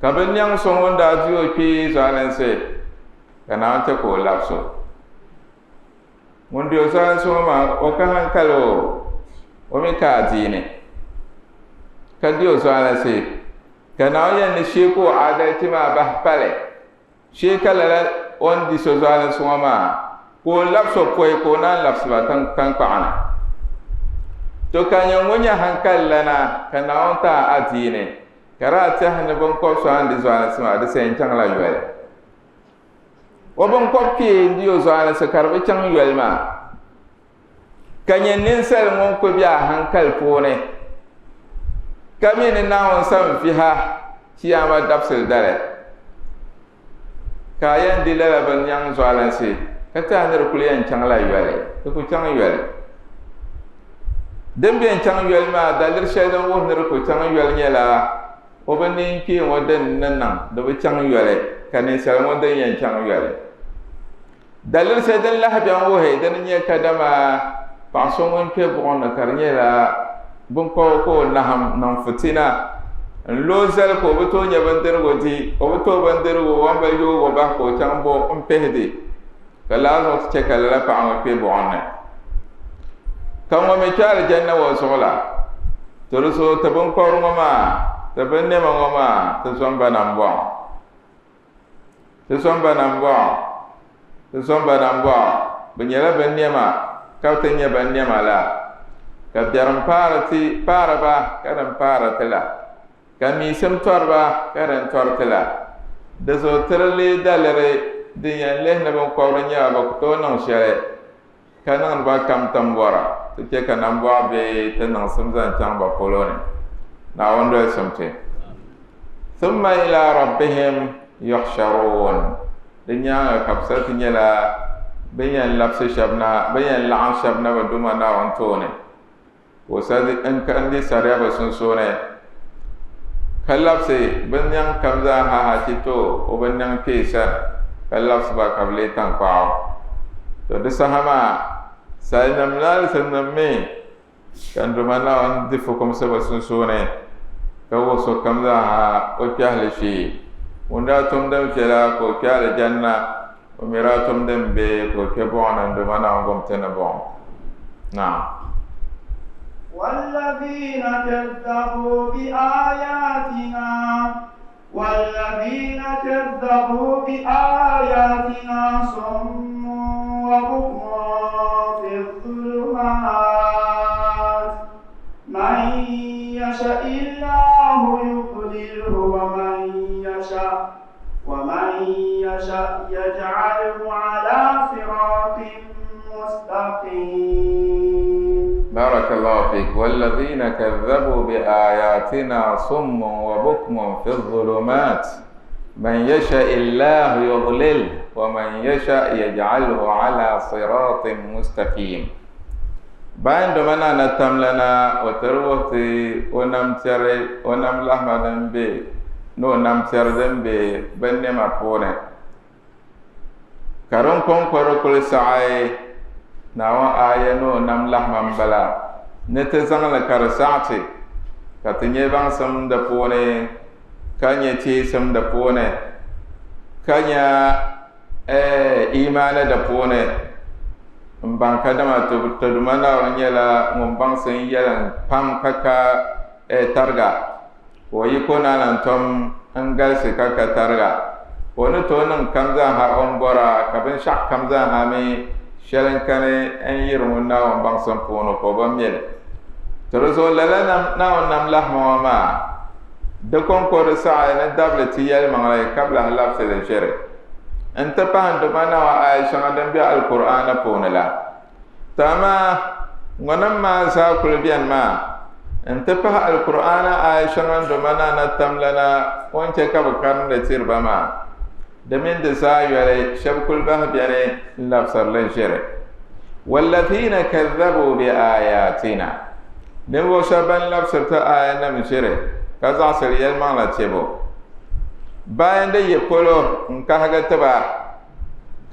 ka bɛ nɛŋ so ŋun daa di o kpee zualinsi, ka Naawuni chɛ ka o labisi o. Ŋun di o zualinsi ŋɔ maa, o ka hankali o, o mi ka adiini, ka di o zualinsi, ka Naawuni yɛli ni shee ka o aadalichi maa bahi pali, shee ka lala o ni di so zualinsi ŋɔ maa, ka o labisi o pɔi ka o naan labisi ba taŋkpaɣu ni. To ka nyɛ ŋun nyɛ hankalilana ka Naawuni ti a adiini, ka di a tɛhi ni biŋkɔb so a ni di zualinsi maa, di sa yɛn chaŋla yoli. O biŋkɔb kpee n-di o zualinsi ka di bi chaŋ yoli maa, ka nyɛ ninsal ŋun kul be a haŋkali puuni, ka mi ni Naawuni sa n-viha Chiyaama dabisili dali, ka a yɛn di lala bin nyaŋ zualinsi, ka ti a ni di kul yɛn chaŋla yoli, di ku chaŋ yoli. Din bi yɛn chaŋ yoli maa, daliri shɛli din wuhi ni di ku chaŋ yoli nyɛla O bi neen kpee ŋɔ din ni niŋ di bi chaŋ yoli, ka ninsal ŋɔ din yɛn chaŋ yoli. Daliri shɛli din lahi bɛn wuhi dini n-nyɛ kadama paɣ so ŋun kpe buɣim ni ka di nyɛla biŋkɔbigu ka o nahim niŋ fitina n-lo zali ka o bi tooi nya bindirigu di, o bi tooi bindirigu o ni bi yoog o bahi ka o chaŋ bo m-pihi di, ka lala zuɣu ti chɛ ka lala paɣa ŋɔ kpe buɣim ni. Ka ŋɔ mi kpe alijanna ŋɔ zuɣu la, to di zuɣu ti biŋkɔbiri ŋɔ maa, ti binnɛma ŋɔ maa, ti zom ba nambɔɣu. Ti zom ba nambɔɣu. Ti zom ba nambɔɣu. Bɛ nyɛla binnɛma ka ti nyɛ binnɛma la. Ka biɛrim paari ti, paari ba ka din paari ti la. Ka miisim tɔri ba ka din tɔri ti la. Di zuɣu ti di lee daliri din yɛn lihi ni biŋkɔbiri nyɛla bɛ ku tooi niŋ shɛli ka niŋdi ba kam timbɔra ti chɛ ka nambɔɣu be ti niŋsim zaŋ chaŋ ba polo ni. Naawuni dolisim ti. Thumma ila rabbihim yuhsharuun. Di nyaaŋa ka bɛ sa ti nyɛla bɛ ni yɛn labisi shɛba na, bɛ ni yɛn laɣim shɛba na bɛ Duuma Naawuni tooni. Ka o sa n-di sariya bɛ sunsuuni, ka labisi bɛ niɛŋ kam zaa ha ha ti to o bi niɛŋ kpee sani, ka labisi ba ka bɛ leei taŋkpaɣu. To di saha maa, salinim ni alizininim mi ka n Duuma Naawuni di fukumsi bɛ sunsuuni, ka wuhi sokam zaa ha o kpɛhili shee. Ŋun daa tum din viɛla ka o kpe alijanna, o mi daa tum din be ka o kpe buɣim ni n Duuma Naawuni gom ti ni buɣim. Naam.
والذين كذبوا بآياتنا والذين كذبوا بآياتنا صم وبكم في الظلمات من يشاء الله يضلله ومن يشاء ومن يشاء يجعله على صراط مستقيم.
بارك الله فيك. والذين كذبوا بآياتنا صم وبكم في الظلمات من يشاء الله يضلل ومن يشاء يجعله على صراط مستقيم. Bayan doma na na tamlana o tiri wuhi ti o nam tiɛri o nam lahima din be ni o nam tiɛri din be binnɛma puuni ka din kɔŋko di kuli saɣi Naawuni aaya ni o nam lahima m-bala. Ni ti zaŋ li ka di saɣiti ka ti nyɛ baŋsim di puuni ka nyɛ teesim di puuni ka nya imaani di puuni n baŋ kadama ti Duuma Naawuni nyɛla ŋun baŋsi n yɛlim pam ka ka tariga ka o yiko naan lan tom n galisi ka ka tariga ka o ni tooi niŋ kam zaaha o ni bɔra ka binshɛɣu kam zaaha mi shɛli n kani n yiri ŋun Naawuni baŋsim puuni ka o bi mi li. To di zuɣu lala Naawuni nam lahima ŋɔ maa di kɔŋko di saɣi ni dabili ti yɛlimaŋli ka bi lahi labisi li ʒiri n-ti pahi n Duuma Naawuni aaya shɛŋa din be Alkur'aani puuni la. To amaa ŋɔnim maa zaa kuli beni maa n-ti pahi Alkur'aani aaya shɛŋa n Duuma Naa na tamlana o ni chɛ ka bɛ karindi tiri ba maa, di mini di zaa yoli shɛba kuli bahi beni n-labisiri li ʒiri. Wallazina kazzabuu bi aayatina, ninvuɣ shɛba ban labisiri ti aayanim ʒiri ka zaɣisiri yɛlimaŋli tibu, bayan di yi polo n-kahigi ti ba,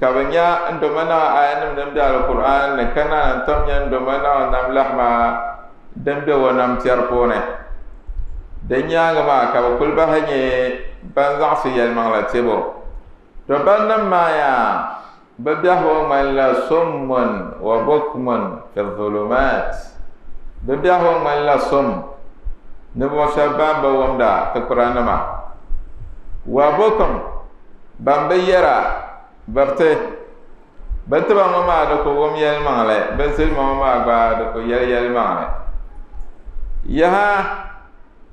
Ka bɛ nya n Duuma Naawuni aayanim din be Alkur'aani ni, ka naan tom nya n Duuma Naawuni nam lahima din be o namtɛri puuni. Din nyaaŋa maa, ka bɛ kuli bahi nyɛ ban zaɣisi yɛlimaŋli tibu. To bannim maa yaa, bɛ biɛhigu ŋmanila summun wa bukmun fi zulumaat. Bɛ biɛhigu ŋmanila sum, ninvuɣ shɛba ban bi wumda tikpiranima, wa bukm, Ban bi yɛra biriti, bɛ tiba ŋɔ maa di ku wum yɛlimaŋli, bɛ zilima ŋɔ maa gba di ku yɛli yɛlimaŋli. Yaha!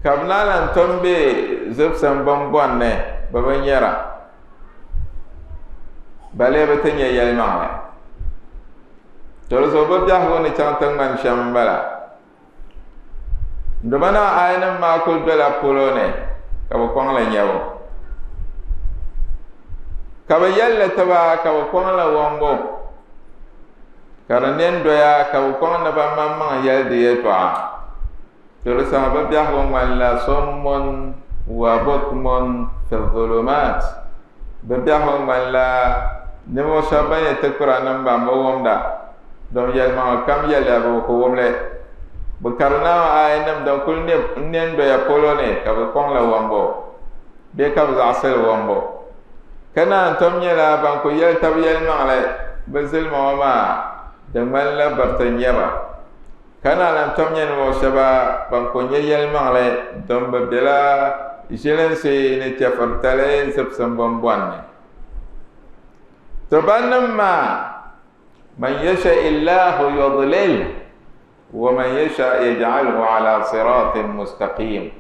Ka bɛ naan lan tom be zibsim bimbɔni ni, bɛ bi nyara, balee bɛ ti nya yɛlimaŋli. To di zuɣu bɛ biɛhigu ni chaŋ ti ŋmani shɛm m-bala. Doma naa ayanim maa kuli dola polo ni ka bɛ kɔŋ li nyabu. Ka bɛ yɛli li tiba ka bɛ kɔŋ li wumbu. Ka di ne n-doya ka bɛ kɔŋ ni ba maŋmaŋ yɛli di yɛtɔɣa. To di saha bɛ biɛhigu ŋmanila summun wa bukmun fi zulumaat. Bɛ biɛhigu ŋmanila ninvuɣ shɛba ban nyɛ tikpiranim ban bi wumda, dom yɛlimaŋli kam yɛliya bɛ bi ku wum li. Bɛ kari Naawuni aayanim din kul ne n-doya polo ni ka bɛ kɔŋ li wumbu bee ka bɛ zaɣisi li wumbu. Ka naan tom nyɛla ban ku yɛli tab yɛlimaŋli bɛ zilima ŋɔ maa, di ŋmanila biriti n-nyɛ ba. Ka naan lan tom nyɛ ninvuɣ shɛba ban ku nyɛ yɛlimaŋli dom bi bela ʒilinsi ni chɛfuritali zibisim bimbɔni ni. To bannim maa, Man yasha illahu yudlilhu wa man yasha yaj'alhu ala siratin mustaqim.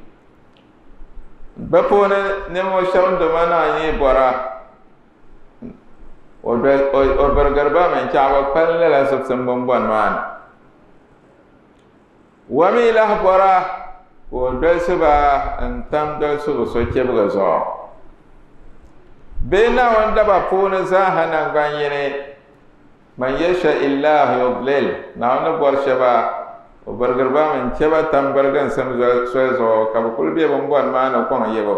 Bɛ puuni ninvuɣ shɛba doma naan yi bɔra O birigiri ba mi n-chaɣ bɛ kpalim lala zibisim bimbɔni maa ni. O mi lahi bɔra ka o dolisi ba n-tam dolisigu sochibigi zuɣu. Bee Naawuni daba puuni zaaha naŋgban yini, Man yasha illahu yudlil, Naawuni ni bɔri shɛba, o birigiri ba mi n-chɛ ba tam biriginsim soli zuɣu ka bɛ kuli be bimbɔni maa ni kɔŋ yibu.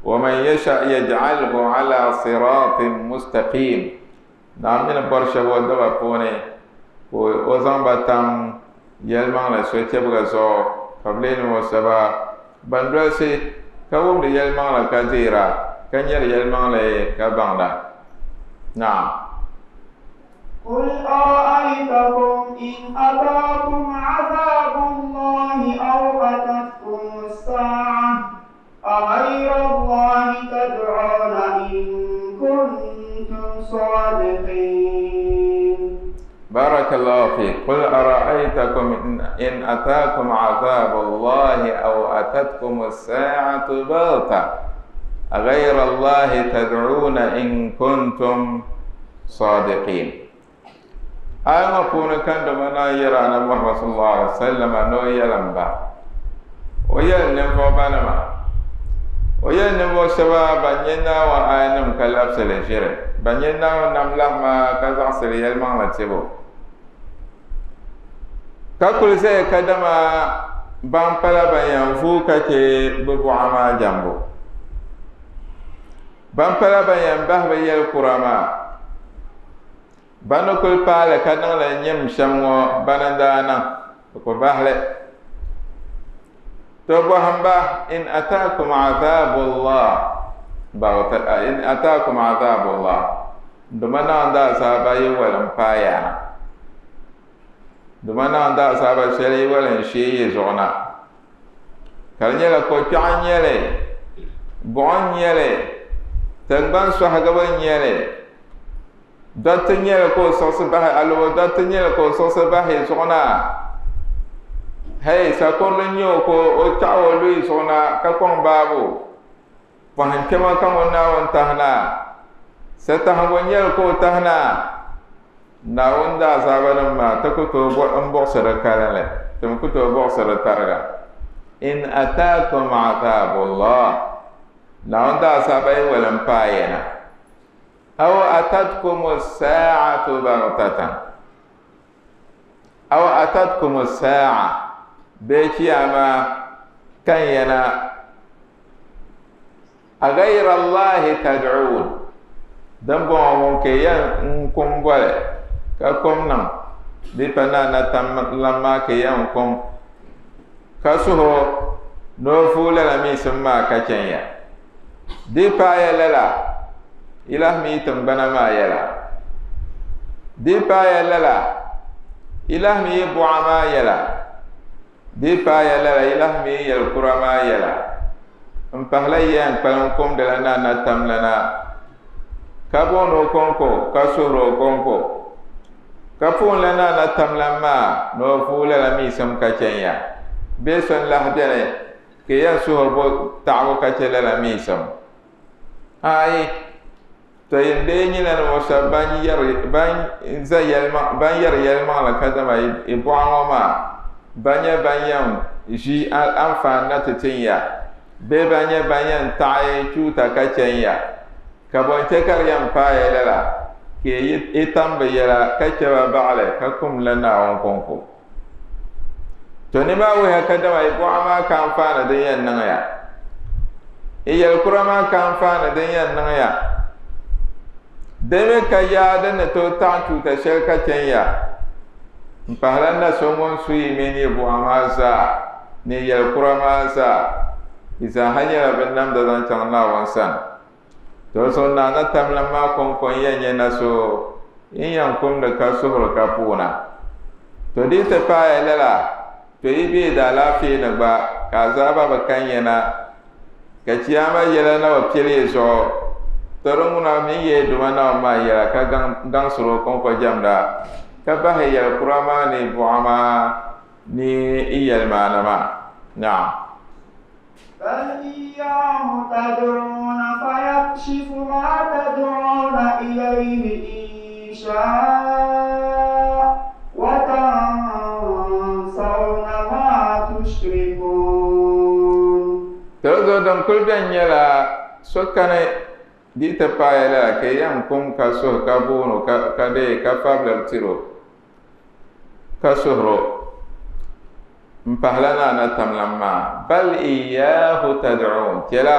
Waman yasha yaj'alhu ala siratin mustaqim. Naawuni mi ni bɔri shɛba o daba puuni ka o zaŋ ba tam yɛlimaŋli sochibga zuɣu ka bɛ leei ninvuɣ shɛba ban dolsi ka wumdi yɛlimaŋli ka deera ka nyari yɛlimaŋli ka baŋda. Naam.
قل أرأيتكم إن أتاكم عذاب الله أو أتتكم الساعة أغير الله تدعون إن كنتم صادقين
بارك الله فيك قل أرأيتكم إن أتاكم عذاب الله أو أتتكم الساعة بغتة أغير الله تدعون إن كنتم صادقين Aya ŋɔ puuni ka dama naan yɛri Anabi Muhammad sallallahu alaihi wasallam ni o yɛlim ba. O yɛli ninvuɣ banima. O yɛli ninvuɣ shɛba ban nyɛ Naawuni ayanim ka labisi li ʒiri, ban nyɛ Naawuni nam lahima ka zaɣisi li yɛlimaŋli tibu, ka kuli zaya kadama ban pala ban yɛn vuui ka chɛ bɛ buɣa maa jɛmbu. Ban pala ban yɛn bahi bɛ yɛli kura maa, ban ni kuli paali ka niŋ li nyim shɛm ŋɔ bana n-daa niŋ. Bɛ ku bahili. To bɔhim ba, in ataakum azabullah baghta, in ataakum azabullah, duma Naawuni daazaaba yi wali m-paai ya na, duma Naawuni daazaaba shɛli yi wali n-sheei yi zuɣu na, ka di nyɛla kokpɛɣu n-nyɛ li, buɣim n-nyɛ li, tiŋgbani sɔhigibu n-nyɛ li, Dɔriti nyɛli ka o siɣisi bahi alobo dɔriti nyɛli ka o siɣisi bahi zuɣu na. Hei, sakurili n-nyɛ o ka o kpɛɣi o luyi zuɣu na ka kɔŋ baabu. Pɔhim kpɛma ka ŋun Naawuni tahi na. Satahigu n-nyɛli ka o tahi na. Naawuni daazaabanima maa ti ku tooi m-buɣisi di kalinli, ti mi ku tooi buɣisi di tariga. In ataakum azabullah, Naawuni daazaaba yi wali m-paai ya na. Aw atatkum as-saa'atu baghtatan Aw atatkum as-saa'a bee chiyaama kan ya na a ghayra Allahi tad'uun din bɔŋɔ ŋun ka yɛn n kum boli ka kum niŋ di pa na na tam lam maa ka yɛn kum ka suhi o ni o vuui lala miisim maa ka chɛn ya. Di paaya lala, yi lahi mi yi tiŋgbana maa yɛla. Di paaya lala, yi lahi mi yi buɣa maa yɛla. Di paaya lala, yi lahi mi yi yɛlikura maa yɛla. M pahila yi yɛn kpalim kumdila na na tamlana, ka booni o kɔŋko, ka suhiri o kɔŋko, ka puuni la na na tamlan maa ni o vuui lala miisim ka chɛn ya. Bee so n-lahi beni Ka yɛn suhiri bo taɣibu ka chɛ lala miisim? Aai! To yin dee nyɛla ninvuɣ shɛba ban yɛri ban za yɛlimaŋ ban yɛri yɛlimaŋli kadama yi buɣa ŋɔ maa ba nyɛ ban yɛn ʒi anfaani na ti tin ya bee ba nyɛ ban yɛn taɣi chuuta ka chɛn ya? Ka bɔ n-chɛ ka di yɛn paai ya lala ka yi tam bɛ yɛla ka chɛ ba baɣili ka kum la Naawuni kɔŋko? To ni maa wuhiya kadama yi buɣa maa ka anfaani din yɛn niŋ ya. Yi yɛlikura maa ka anfaani din yɛn niŋ ya. Di mi ka yaa din ni tooi taɣi tuuta shɛli ka chɛn ya. M pahila na so ŋun su yi mini yi buɣa maa zaa ni yi yɛlikura maa zaa. Yi zaaha nyɛla binnamda zaŋ chaŋ Naawuni sani. To so naa na tamlim maa kɔŋko n-yɛn nyɛ na so n yɛn kumdi ka suhuri ka puuna. To di ti paaya lala, to yi be daalaafee ni gba, ka azaaba bi kan ya na, ka chiyaama yɛla na bi pili yi zuɣu, to di ŋuna mi yi Duuma Naawuni maa yɛla ka gaŋsir o kɔŋko jɛmda, ka bahi yɛlikura maa ni buɣa maa ni yɛlimaana maa. Naam.
بل إياه تدعون فيكشف ما تدعون إليه إن شاء وتنسون ما تشركون.
Tɔzo din kuli beni nyɛla so kani di ti paai lala ka yɛn kum ka suhi ka booni o ka deei ka fabiliri tiri o ka suhiri o M pahila naa na tamlam maa, bal iyaahu tad'uun, chɛla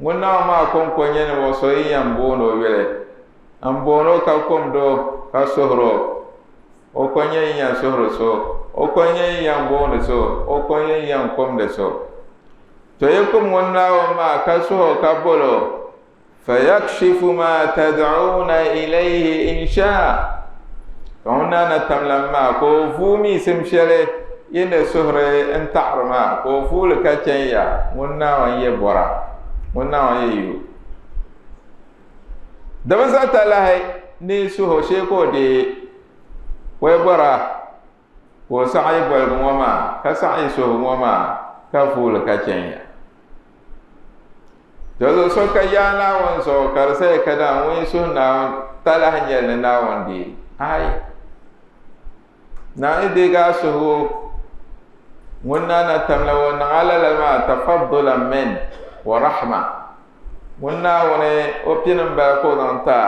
ŋun Naawuni maa kɔŋko n-nyɛ ninvuɣ so yi yɛn booni o yuli. M booni o ka kumd o ka suhir o. O ko n-nyɛ yi yɛn suhiri so, o ko n-nyɛ yi yɛn booni so, o ko n-nyɛ yi yɛn kumdi so. To yi kum ŋun Naawuni maa ka suh o ka bol o, Fayakshifu ma tad'uuna ilayhi in shaa, ka ŋun naa na tamlam maa ka o vuui miisim shɛli yi ni suhiri n-taɣiri maa, ka o vuui li ka chɛn ya, ŋun Naawuni yi bɔra, ŋun Naawuni yi yu. Di bi zaɣ talahi ni yi suhi o shee ka o deei o yi bɔra, ka o saɣi yi boligu ŋɔ maa, ka saɣi yi suhigu ŋɔ maa, ka vuui li ka chɛn ya. Dɔzɔ so ka yaa Naawuni zuɣu ka di saya kadama ŋun yi suhi Naawuni talahi nyɛli ni Naawuni deei. Aai! Naawuni yi deegi a suhigu ŋun na na tamla o niŋ a lala maa tafaddulan min wa rahma. Ŋun Naawuni o pini m-bala ka o zaŋ ti a,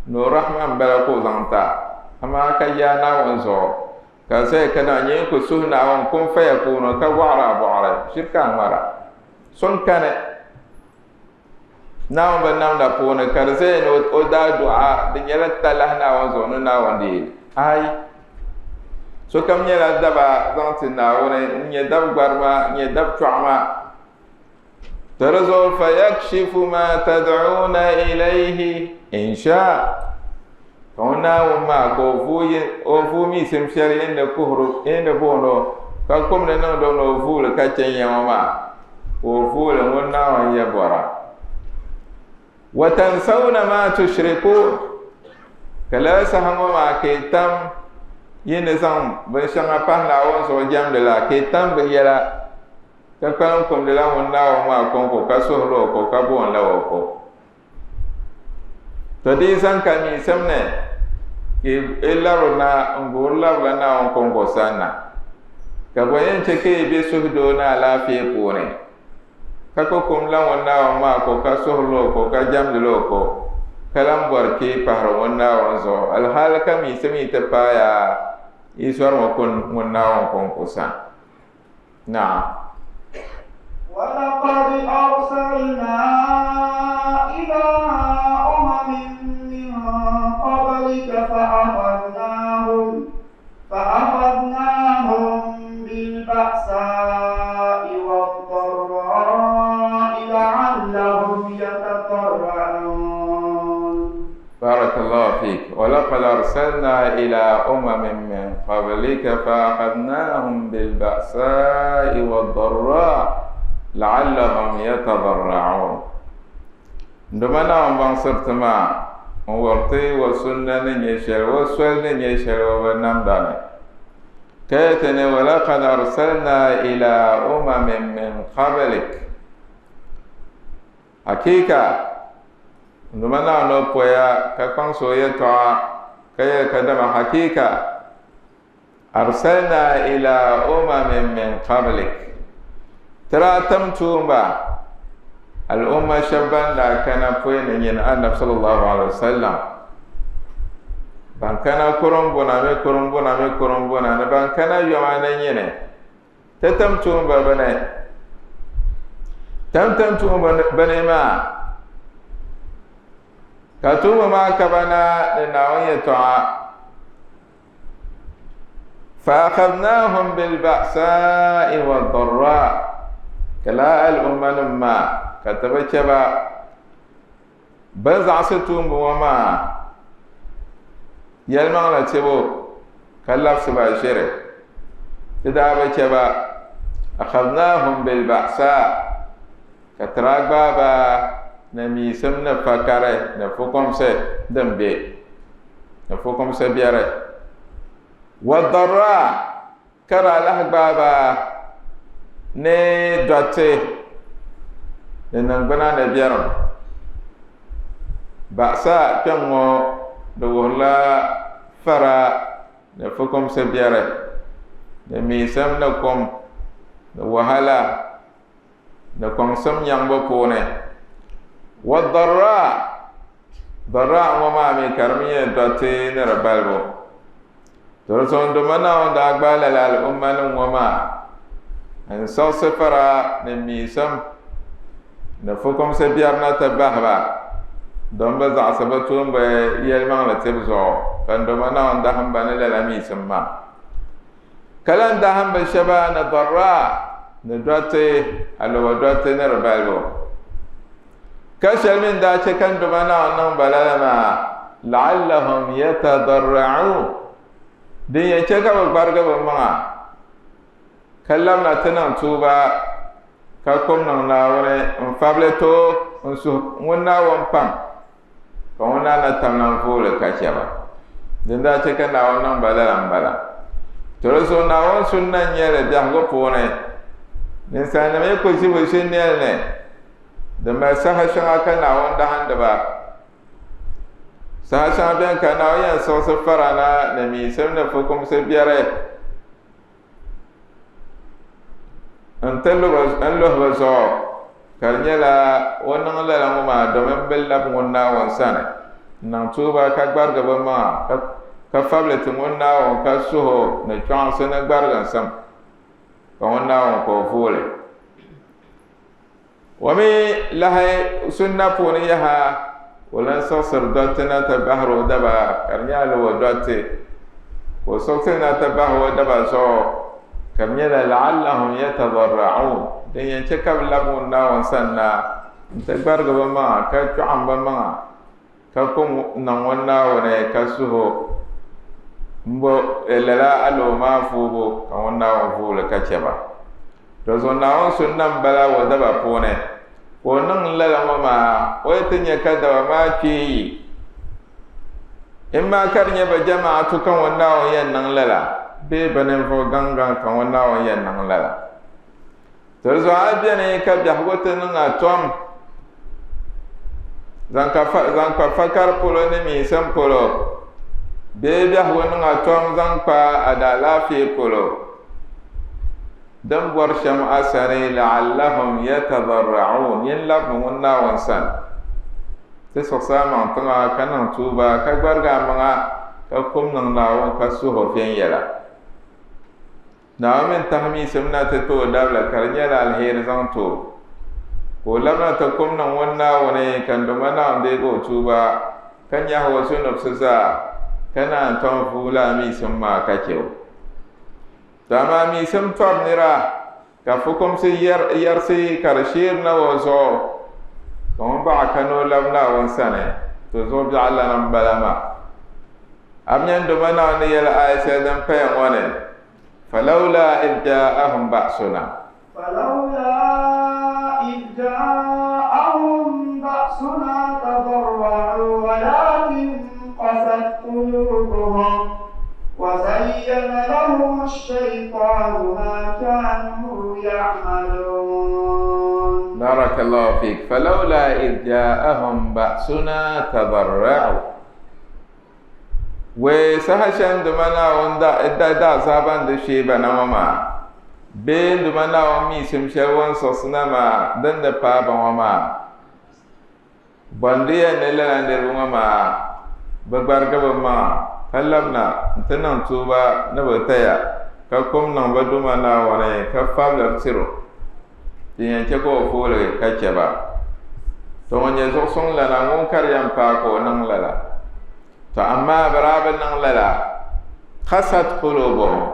ni o rahma m-bala ka o zaŋ ti a. Amaa ka yaa Naawuni zuɣu Ka zaya ka daa nyɛ ku suhi Naawuni kun faya puuni ka bɔɣiri a bɔɣiri, shiri ka a ŋmara. So n-kani Naawuni bin namda puuni ka di zaya ni o daa du'a di nyɛla talahi Naawuni zuɣu ni Naawuni deei li. Aai! Sokam nyɛla daba zaŋ ti Naawuni, n-nyɛ dab gbarima, n-nyɛ dab chɔɣima. To di zuɣu fayakshifu ma tad'una ilayhi in sha. Ka ŋun Naawuni maa ka o vuui o vuui miisim shɛli yin ni kuhiri yin ni booni o ka kumdi niŋdi o ni o vuuli ka chɛ ya ŋɔ maa ka o vuuli ŋun Naawuni ya bɔra. Wa tansawna ma tushrikun ka lala saha ŋɔ maa ka yi tam yi ni zaŋ binshɛŋa pahi Naawuni zuɣu jɛmdi la ka yi tam bɛ yɛla ka kpalim kumdila ŋun Naawuni maa kɔŋko ka suhiri o ko ka boonila o ko. To di zaŋ ka miisim ni ka yi labiri na n-guuri labirila Naawuni kɔŋko sanna, ka bɔ yɛn chɛ ka yi be suhudoo ni alaafee puuni, ka ku kumdila ŋun Naawuni maa ko ka suhirila o ko ka jɛmdila o ko, ka lan bɔri ka yi pahiri ŋun Naawuni zuɣu alihali ka miisim yi ti paai a, yi sɔrimi kuni ŋun Naawuni kɔŋko sani. Naam.
ولقد أرسلنا إلى أمم من قبلك فأخذناهم بالبأساء والضراء لعلهم يتضرعون.
بارك الله فيك. ولقد أرسلنا إلى أمم من قبلك فأخذناهم بالبأساء والضراء لعلهم يتضرعون. Nduma Naawuni baŋsiri ti maa n-wuhiri ti o sunna ni nyɛ shɛli, o soli ni nyɛ shɛli o binnamda ni. Ka yɛli ti ni, Walaqad arsalna ila umamin min qablik. Hakika, Nduma Naawuni o poya ka kpaŋsi o yɛtɔɣa ka yɛli kadama hakika, Arsalna ila umamin min qablik. Ti daa tim tuumba al'umma shɛba ban daa kana pɔi ni nyini Annabi sallallahu alaihi wasallam, ban kana kurumbuna mi kurumbuna mi kurumbuna ni ban kana yoma ni nyini. Ti tim tuumba bini. Ti ni tim tuumba bini maa, ka tuumba maa kaba na ni Naawuni yɛtɔɣa, Fa-akhadnahum bil-ba'sa'i wad-darra, ka lala al'ummanim maa ka ti bi chɛ ba bɛ ni zaɣisi tuumba ŋɔ maa yɛlimaŋli tibu ka labisi ba ʒiri. Ti daa bi chɛ ba, akhadnahum bil-ba'sa, ka ti daa gbaai ba ni miisim ni fakari ni fukumsi din be, ni fukumsi biɛri. Wa-darra, ka daa lahi gbaai ba ni dɔriti ni niŋgbuna ni biɛrim. Ba'sa kpɛŋ ŋɔ di wuhirila fara ni fukumsi biɛri ni miisim ni kum ni wahala ni kɔŋsim nyaŋbu puuni. Wa darra, darra ŋɔ maa mi ka di mi nyɛ dɔriti ni di balibu. To di zuɣu Duuma Naawuni daa gbaai lala al'ummanim ŋɔ maa n-siɣisi fara ni miisim ni fukumsi biɛri na ti bahi ba, domi bɛ zaɣisi bɛ tuumba yɛlimaŋli tibu zuɣu, ka Duuma Naawuni dahim ba ni lala miisim maa. Ka lan dahim bɛ shɛba ni darraa ni dɔriti, aloba dɔriti ni di balibu. Ka shɛli mi n-daa chɛ ka n Duuma Naawuni niŋ ba lala maa, la'allahum yatadarra'uun, din yɛn chɛ ka bɛ gbarigi bɛ maŋa ka labina ti niŋ tuuba ka kum niŋ Naawuni n-fabili ti o n-suhi ŋun Naawuni pam, ka ŋun naan na tam lan vooli ka chɛ ba. Din daa chɛ ka Naawuni niŋ ba lala m-bala. To di zuɣu Naawuni sunna n-nyɛ li biɛhigu puuni, ninsalinima yi kul ʒi bɛ ʒinɛli ni, Di mali saha shɛŋa ka Naawuni dahindi ba. Saha shɛŋa beni ka Naawuni yɛn siɣisi fara na ni miisim ni fukumsi biɛri n-ti luhi bɛ zuɣu, ka di nyɛla o niŋ lala ŋɔ maa domin bɛ labi ŋun Naawuni sani n-niŋ tuuba ka gbarigi bɛ maŋa ka fabili ti ŋun Naawuni ka suhi o ni chɔɣinsi ni gbariginsim, ka ŋun Naawuni ka o vooli. O mi lahi sunna puuni yaha, o lan siɣisiri dɔriti na ti bahiri o daba ka di nyɛ alowa dɔriti. Ka o siɣisi na ti bahi o daba zuɣu ka di nyɛla la'allahum yatadarra'un din yɛn chɛ ka bɛ labi ŋun Naawuni sani na n-ti gbarigi bɛ maŋa ka chɔɣim bɛ maŋa ka kum niŋ ŋun Naawuni ka suhi o m-bo lala alɔbo maa vuubu ka ŋun Naawuni vuui li ka chɛ ba. Dinzuɣu Naawuni sunna m-bala o daba puuni ka o niŋ lala ŋɔ maa o yi ti nya ka daba maa kpee yi imma ka di nyɛ bɛ jamaatu ka ŋun Naawuni yɛn niŋ lala bee bɛ ninvuɣ gaŋgaŋ ka ŋun Naawuni yɛn niŋ lala. Dinzuɣu a beni ka biɛhigu ti niŋ a tom zaŋ kpa fakari polo ni miisim polo bee biɛhigu niŋ a tom zaŋ kpa a daalaafee polo. Din bɔri shɛm a sani, la'allahum yatadarra'un, nyin labimi ŋun Naawuni sani. Ti siɣisi a maŋ tiŋa ka niŋ tuuba, ka gbarigi a maŋa ka kum niŋ Naawuni ka suh o viɛnyɛla. Naawuni mi n-tahi miisim na ti ti o dabili ka di nyɛla aliheri zaŋ ti o, ka o labina ti kum niŋ ŋun Naawuni ka n-doma Naawuni deegi o tuuba ka nyahi o zunubsi zaa ka naan tom vuui lala miisim maa ka chɛ o. To amaa miisim tɔri nira ka fukumsi yɛrisi ka di sheeri na o zuɣu, ka ŋun baɣa ka ni o labi Naawuni sani, to zuɣu biɛɣu lana m-bala maa. A bi nya n doma Naawuni ni yɛli aaya shɛli din paya ŋɔ ni, Falawla idh jaa'ahum ba'suna.
Falawla idh jaa'ahum ba'suna tadarra'u walakin qasat qulubuhum wa zayyana lahum ash-shaytanu ma kanu ya'malun.
Barakallahu fik. Falawla idh jaa'ahum ba'suna tadarra'u. Wee saha shɛli n Duuma Naawuni da daazaaba n-di sheei ba na ŋɔ maa, bee n Duuma Naawuni miisim shɛli o ni siɣisi na maa din di paai ba ŋɔ maa, bɔ n-di yɛn ni lala niriba ŋɔ maa bi gbarigi bɛ maŋa ka labina nti niŋ tuuba ni bɛ taya ka kum niŋ bɛ Duuma Naawuni ka fabili tiri o? Din yɛn chɛ ka o fooli ka chɛ ba. To ŋun nyɛ zuɣusuŋlana ŋun ka di yɛn paai ka o niŋ lala. To amaa bɛ daa bi niŋ lala. Qasat qulubuhum,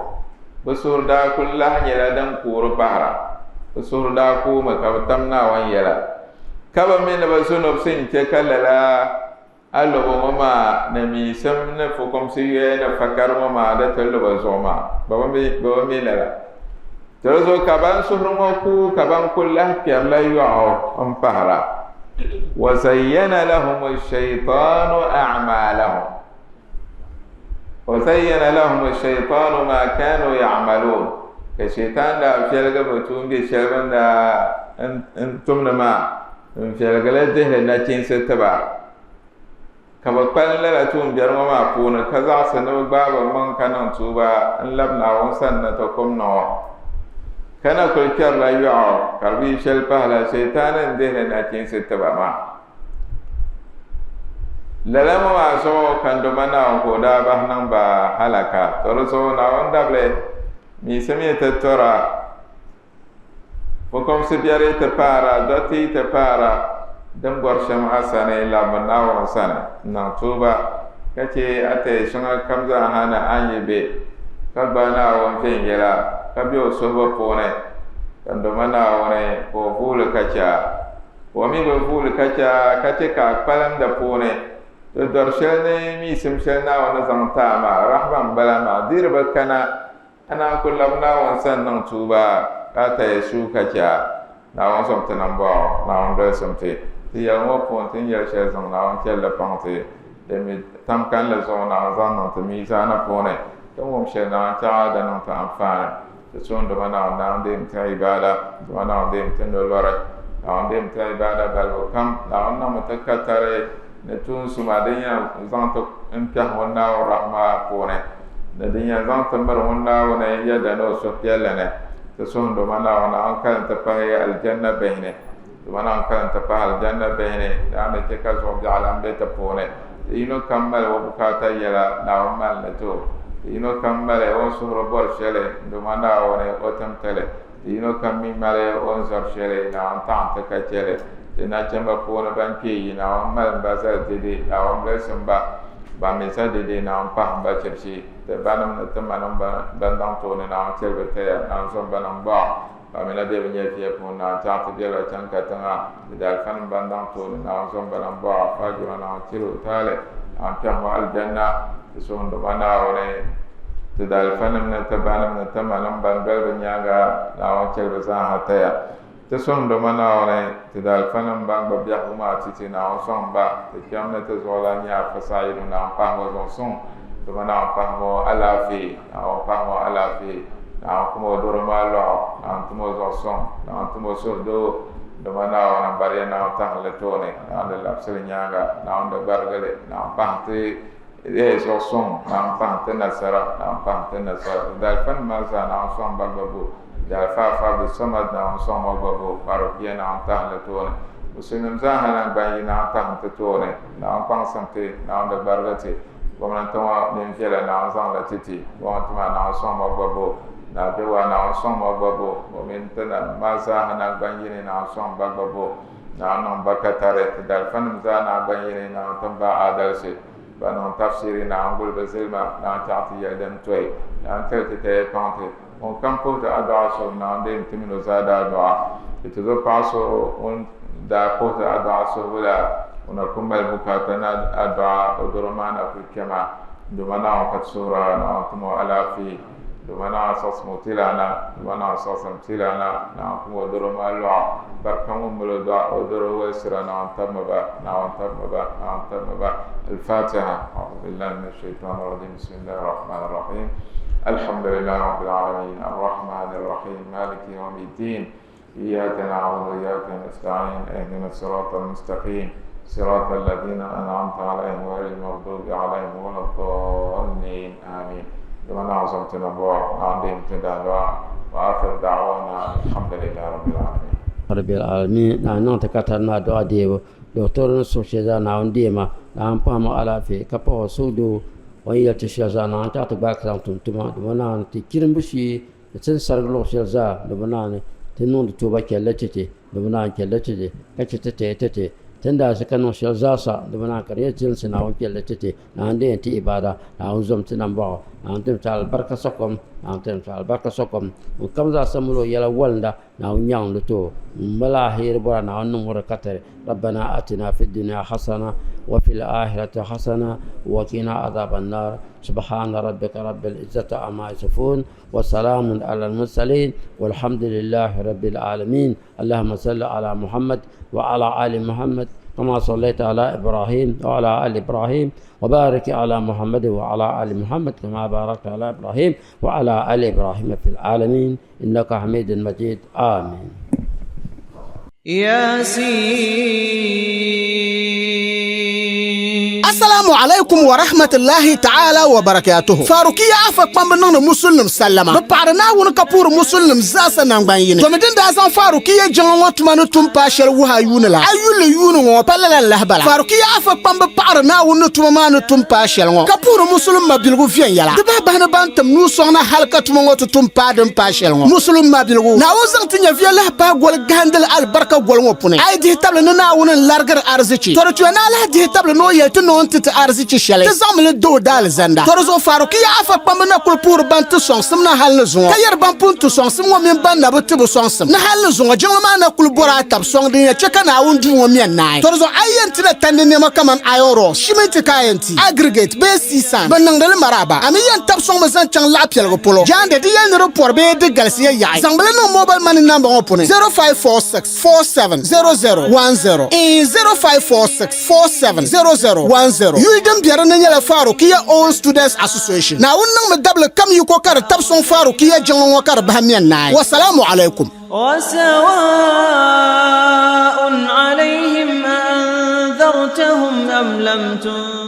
bɛ suhuri daa kuli lahi nyɛla din kuuri pahira. Bɛ suhuri daa kuumi ka bɛ tam Naawuni yɛla. Ka bɛ mi ni bɛ zunubsi n-chɛ ka lala alobo ŋɔ maa ni miisim ni fukumsi yoya ni fakari ŋɔ maa di ti lu bɛ zuɣu maa. Bɛ bi mi lala. Di zuɣu ka ban suhuri ŋɔ kuui ka ban kuli lahi kpɛrila yɔɣu m-pahira. Wa zayyana lahum ash-shaytanu a'malahum. Wa zayyana lahum ash-shaytanu ma kanu ya'malun. Ka shaitan daa viɛligi bɛ tuumbiɛ shɛli bɛ ni daa tumdi maa n-viɛligi li dihili nachiinsi ti ba. Ka bɛ kpalim lala tuumbiɛri ŋɔ maa puuni ka zaɣisi ni bɛ gbaai bɛ maŋ ka niŋ tuuba n-labi Naawuni sani na ti kum niŋ o. Ka na kuli kpɛrila yɔɣu ka di bi yi shɛli pahila Sitaani n-dihili nachiinsi ti ba maa. Lala ŋɔ maa zuɣu ka n Duuma Naawuni ka o daa bahi niŋ ba halaka. To di zuɣu Naawuni dabili miisimi ti tɔra. Fukumsi biɛri yi ti paar a, dɔti yi ti paar a, din bɔri shɛm a sani, labimi Naawuni sani n-niŋ tuuba, ka chɛ a tɛhi shɛŋa kam zaa ha ni a ni yi be, ka gbaai Naawuni viɛnyɛla, ka be o suhibu puuni, ka n-doma Naawuni ka o vuui li ka chɛ a. Ka o mi bi vuui li ka chɛ a, ka chɛ ka a kpalim di puuni. Ti dɔri shɛli ni miisim shɛli Naawuni ni zaŋ ti a maa, rahima m-bala maa, di di bi kana. A naan ku labi Naawuni sani niŋ tuuba ka a taya suui ka chɛ a. Naawuni zom ti nambɔɣu, Naawuni dolisim ti. Ti yɛli ŋɔ puuni ti ni yɛli shɛli zaŋ Naawuni chɛli li paŋ ti, din mi tam kanli zuɣu Naawuni zaŋ niŋ ti miizaani puuni. Ti ni wum shɛli Naawuni chɛɣa di niŋ ti anfaani. Ti suhunduma Naawuni, Naawuni deemi ti ibaada, Duma Naawuni deemi ti nolɔri, Naawuni deemi ti ibaada balibu kam, Naawuni niŋmi ti katari ni tuun suma din yɛn zaŋ ti n-kpɛhi ŋun Naawuni rahima puuni, ni din yɛn zaŋ ti miri ŋun Naawuni yɛda ni o suhupiɛlli ni. Ti suhundoma Naawuni, Naawuni kalim ti pahi Alijanna bihi ni. Duma Naawuni kalim ti pahi Alijanna bihi ni, Naawuni ni chɛ ka zuɣu biɛɣu lan be ti puuni. Ti yino kam mali o bukaata yɛla, Naawuni mali li ti o. Ti yino kam mali o ni suhuri bɔri shɛli, Duma Naawuni o tim ti li. Ti yino kam mi mali o ni zɔri shɛli, Naawuni taɣim ti ka chɛ li. Ti nachimba puuni ban kpe yi, Naawuni malim ba zali dɛde, Naawuni bilsim ba. Ban mi sa dede Naawuni pahim ba chirichi, ti banim ni ti manim ban daŋ tooni Naawuni cheli bɛ taya, Naawuni zom ba niŋgbaɣu, ban mi na be bɛ nyɛviya puuni Naawuni chaɣ ti bela chaŋ katiŋa, ti daalifanim ban daŋ tooni Naawuni zom ba niŋgbaɣu, Fajura Naawuni cheli o taali, Naawuni kpɛhim o alijanna, ti suhunduma Naawuni, ti daalifanim ni ti banim ni ti manim ban doli bɛ nyaaŋa Naawuni cheli bɛ zaaha taya. Ti suhunduma Naawuni, ti daalifanim ban gbubi biɛhigu maa ti ti Naawuni sɔŋ ba, ti kpɛm ni ti zuɣulan nyɛ Afa Sayidu Naawuni pahim o zuɣu suŋ, dama Naawuni pahim o alaafee, Naawuni pahim o alaafee, Naawuni kum o doro maa lɔɣu, Naawuni tim o zuɣu suŋ, Naawuni tim o suhudoo, dama Naawuni m-bariya Naawuni tahim li tooni, Naawuni di labisi li nyaaŋa, Naawuni di gbarigi li, Naawuni pahim ti zuɣu suŋ, Naawuni pahim ti nasara, Naawuni pahim ti nasara. Ti daalifanim maa zaa Naawuni sɔŋ ba gba bo. Daalifa Afa Abdulsamad Naawuni sɔŋ o gba bo Farukiya Naawuni tahim li tooni. Musulinim zaa ha naŋgban yi Naawuni tahim ti tooni. Naawuni kpaŋsim ti, Naawuni di gbarigi ti. Gomnanti ŋɔ mini viɛla Naawuni zaŋ li ti ti. Gomnanti maa Naawuni sɔŋ o gba bo. Naa Bɛwaa Naawuni sɔŋ o gba bo. O mini ti nanim maa zaa ha naŋgban yini Naawuni sɔŋ ba gba bo. Naawuni niŋ ba katari. Ti daalifanim zaa naŋgban yini Naawuni tim ba aadalisi. Ba niŋ tafsiri Naawuni guli bɛ zilima. Naawuni chaɣ ti yɛli din tɔi. Naawuni tali ti taya paŋ ti. Ŋun kam puhi ti adua suhu Naawuni deemi ti min o zaa daa dɔɣa. Ti ti zo paɣ so ŋun daa puhi ti adua suhibu la, o na kul mali bukaata ni adua, o dɔro maa na kul kpɛma. Duuma Naawuni ka ti suhir a, Naawuni tim o alaafee. Duuma Naawuni siɣisim o tilana, Duuma Naawuni siɣisim tilana, Naawuni kum o dɔro maa lɔɣu. Barika ŋun mali o dɔɣa, o dɔro wolisira, Naawuni tabimi ba, Naawuni tabimi ba, Naawuni tabimi ba. Al-Fatiha. A'udhu billahi minash shaitanir rajim. Bismillahir rahmanir rahim. الحمد لله رب العالمين الرحمن الرحيم مالك يوم الدين إياك نعبد وإياك نستعين اهدنا الصراط المستقيم صراط الذين أنعمت عليهم غير المغضوب عليهم ولا الضالين آمين لمن أعظمت نبوة عندهم تدعوا وآخر دعوانا الحمد لله رب العالمين
رب العالمين نحن تكترنا دعاء ديو دكتور نسو شيزا نعون ديما نعم پاما على في كپو سودو o ni yɛli ti shɛli zaa Naawuni taɣi ti gbaai ka zaŋ tum tuma di bi naani ti chirimbu shee ni ti ni sarigi luɣ shɛli zaa di bi naani ti niŋdi tuuba chɛlli ti ti di bi naani chɛlli ti ti ka chɛ ti taya ti ti ti ni daa ʒi ka niŋ shɛli zaa sa di bi naani ka di nyɛ zilinsi Naawuni chɛlli ti ti Naawuni din yɛn ti ibaada Naawuni zom ti nambɔɣu Naawuni tim ti alibarika sɔkom Naawuni tim ti alibarika sɔkom ŋunkam zaa sa mali o yɛla walinda Naawuni nyaŋ li ti o ŋun mali aheri bɔra Naawuni niŋ o di katari ربنا آتنا في الدنيا حسنة وفي الآخرة حسنة وقنا عذاب النار سبحان ربك رب العزة عما يصفون وسلام على المرسلين والحمد لله رب العالمين اللهم صل على محمد وعلى آل محمد كما صليت على إبراهيم وعلى آل إبراهيم وبارك على محمد وعلى آل محمد كما باركت على إبراهيم وعلى آل إبراهيم في العالمين إنك حميد مجيد آمين
ياسين
Assalamu alaikum wa rahmatullahi ta'ala wa barakatuhu. Farukiya afa kpambi niŋdi musulinim sallama. Bɛ paɣiri Naawuni ka puhiri musulinim zaasa naŋgban yini. Domi din daa zaŋ Farukiya jiŋli ŋɔ tuma ni tum paai shɛli wuhi a yuuni la, a yulli yuuni ŋɔ pa lala n-lahi bala. Farukiya afa kpambi paɣiri Naawuni ni tuma maa ni tum paai shɛli ŋɔ ka puhiri musulim mabiligu viɛnyɛla. Di bahi bahi ni ban tim nuu sɔŋ na hali ka tuma ŋɔ ti tum paai din paai shɛli ŋɔ. Musulim mabiligu, Naawuni zaŋ ti nyɛviya lahi pahi goli gahindili alibarika goli ŋɔ puni. A yi dihi tabili ni Naawuni n-larigiri arizichi, tɔ di tuya ni a lahi dihi tabili ni o yɛli ti ni o ni ti ti arizichi shɛli, ti zaŋmi li di o daalizanda. Tɔ di zuɣu Farukiya Afa kpamba na kuli puhiri ban ti sɔŋsim na hali ni zuŋɔ, ka yɛri ban pun ti sɔŋsim ŋɔ mini ban na bi ti bi sɔŋsim ni hali ni zuŋɔ. Jiŋli maa na kuli bɔri a tab sɔŋ din yɛn chɛ ka Naawuni duu ŋɔ mɛn naai. Tɔ di zuɣu a yi yɛn ti na tandi nɛma kaman iron rods, shiminti ka a yɛn ti, aggregate bee sea sand, bɛ niŋdi li maraaba. A mi yɛn tab sɔŋmi zaŋ chaŋ laɣ piɛligu polo. Jaande di yɛli ni di pɔri bee di galisiya yaɣi. Zaŋmi li niŋ mobile money namba ŋɔ puuni, 0546 4700 10 in 0546 4700 10. Yuli din be di ni nyɛla Farukiya Old Students Association. Naawuni niŋmi dabili kam yiko ka di tab sɔŋ Farukiya jiŋli ŋɔ ka di bahi mɛn naai. Wasalamu alaikum.
وسواء عليهم أأنذرتهم أم لم تنذرهم.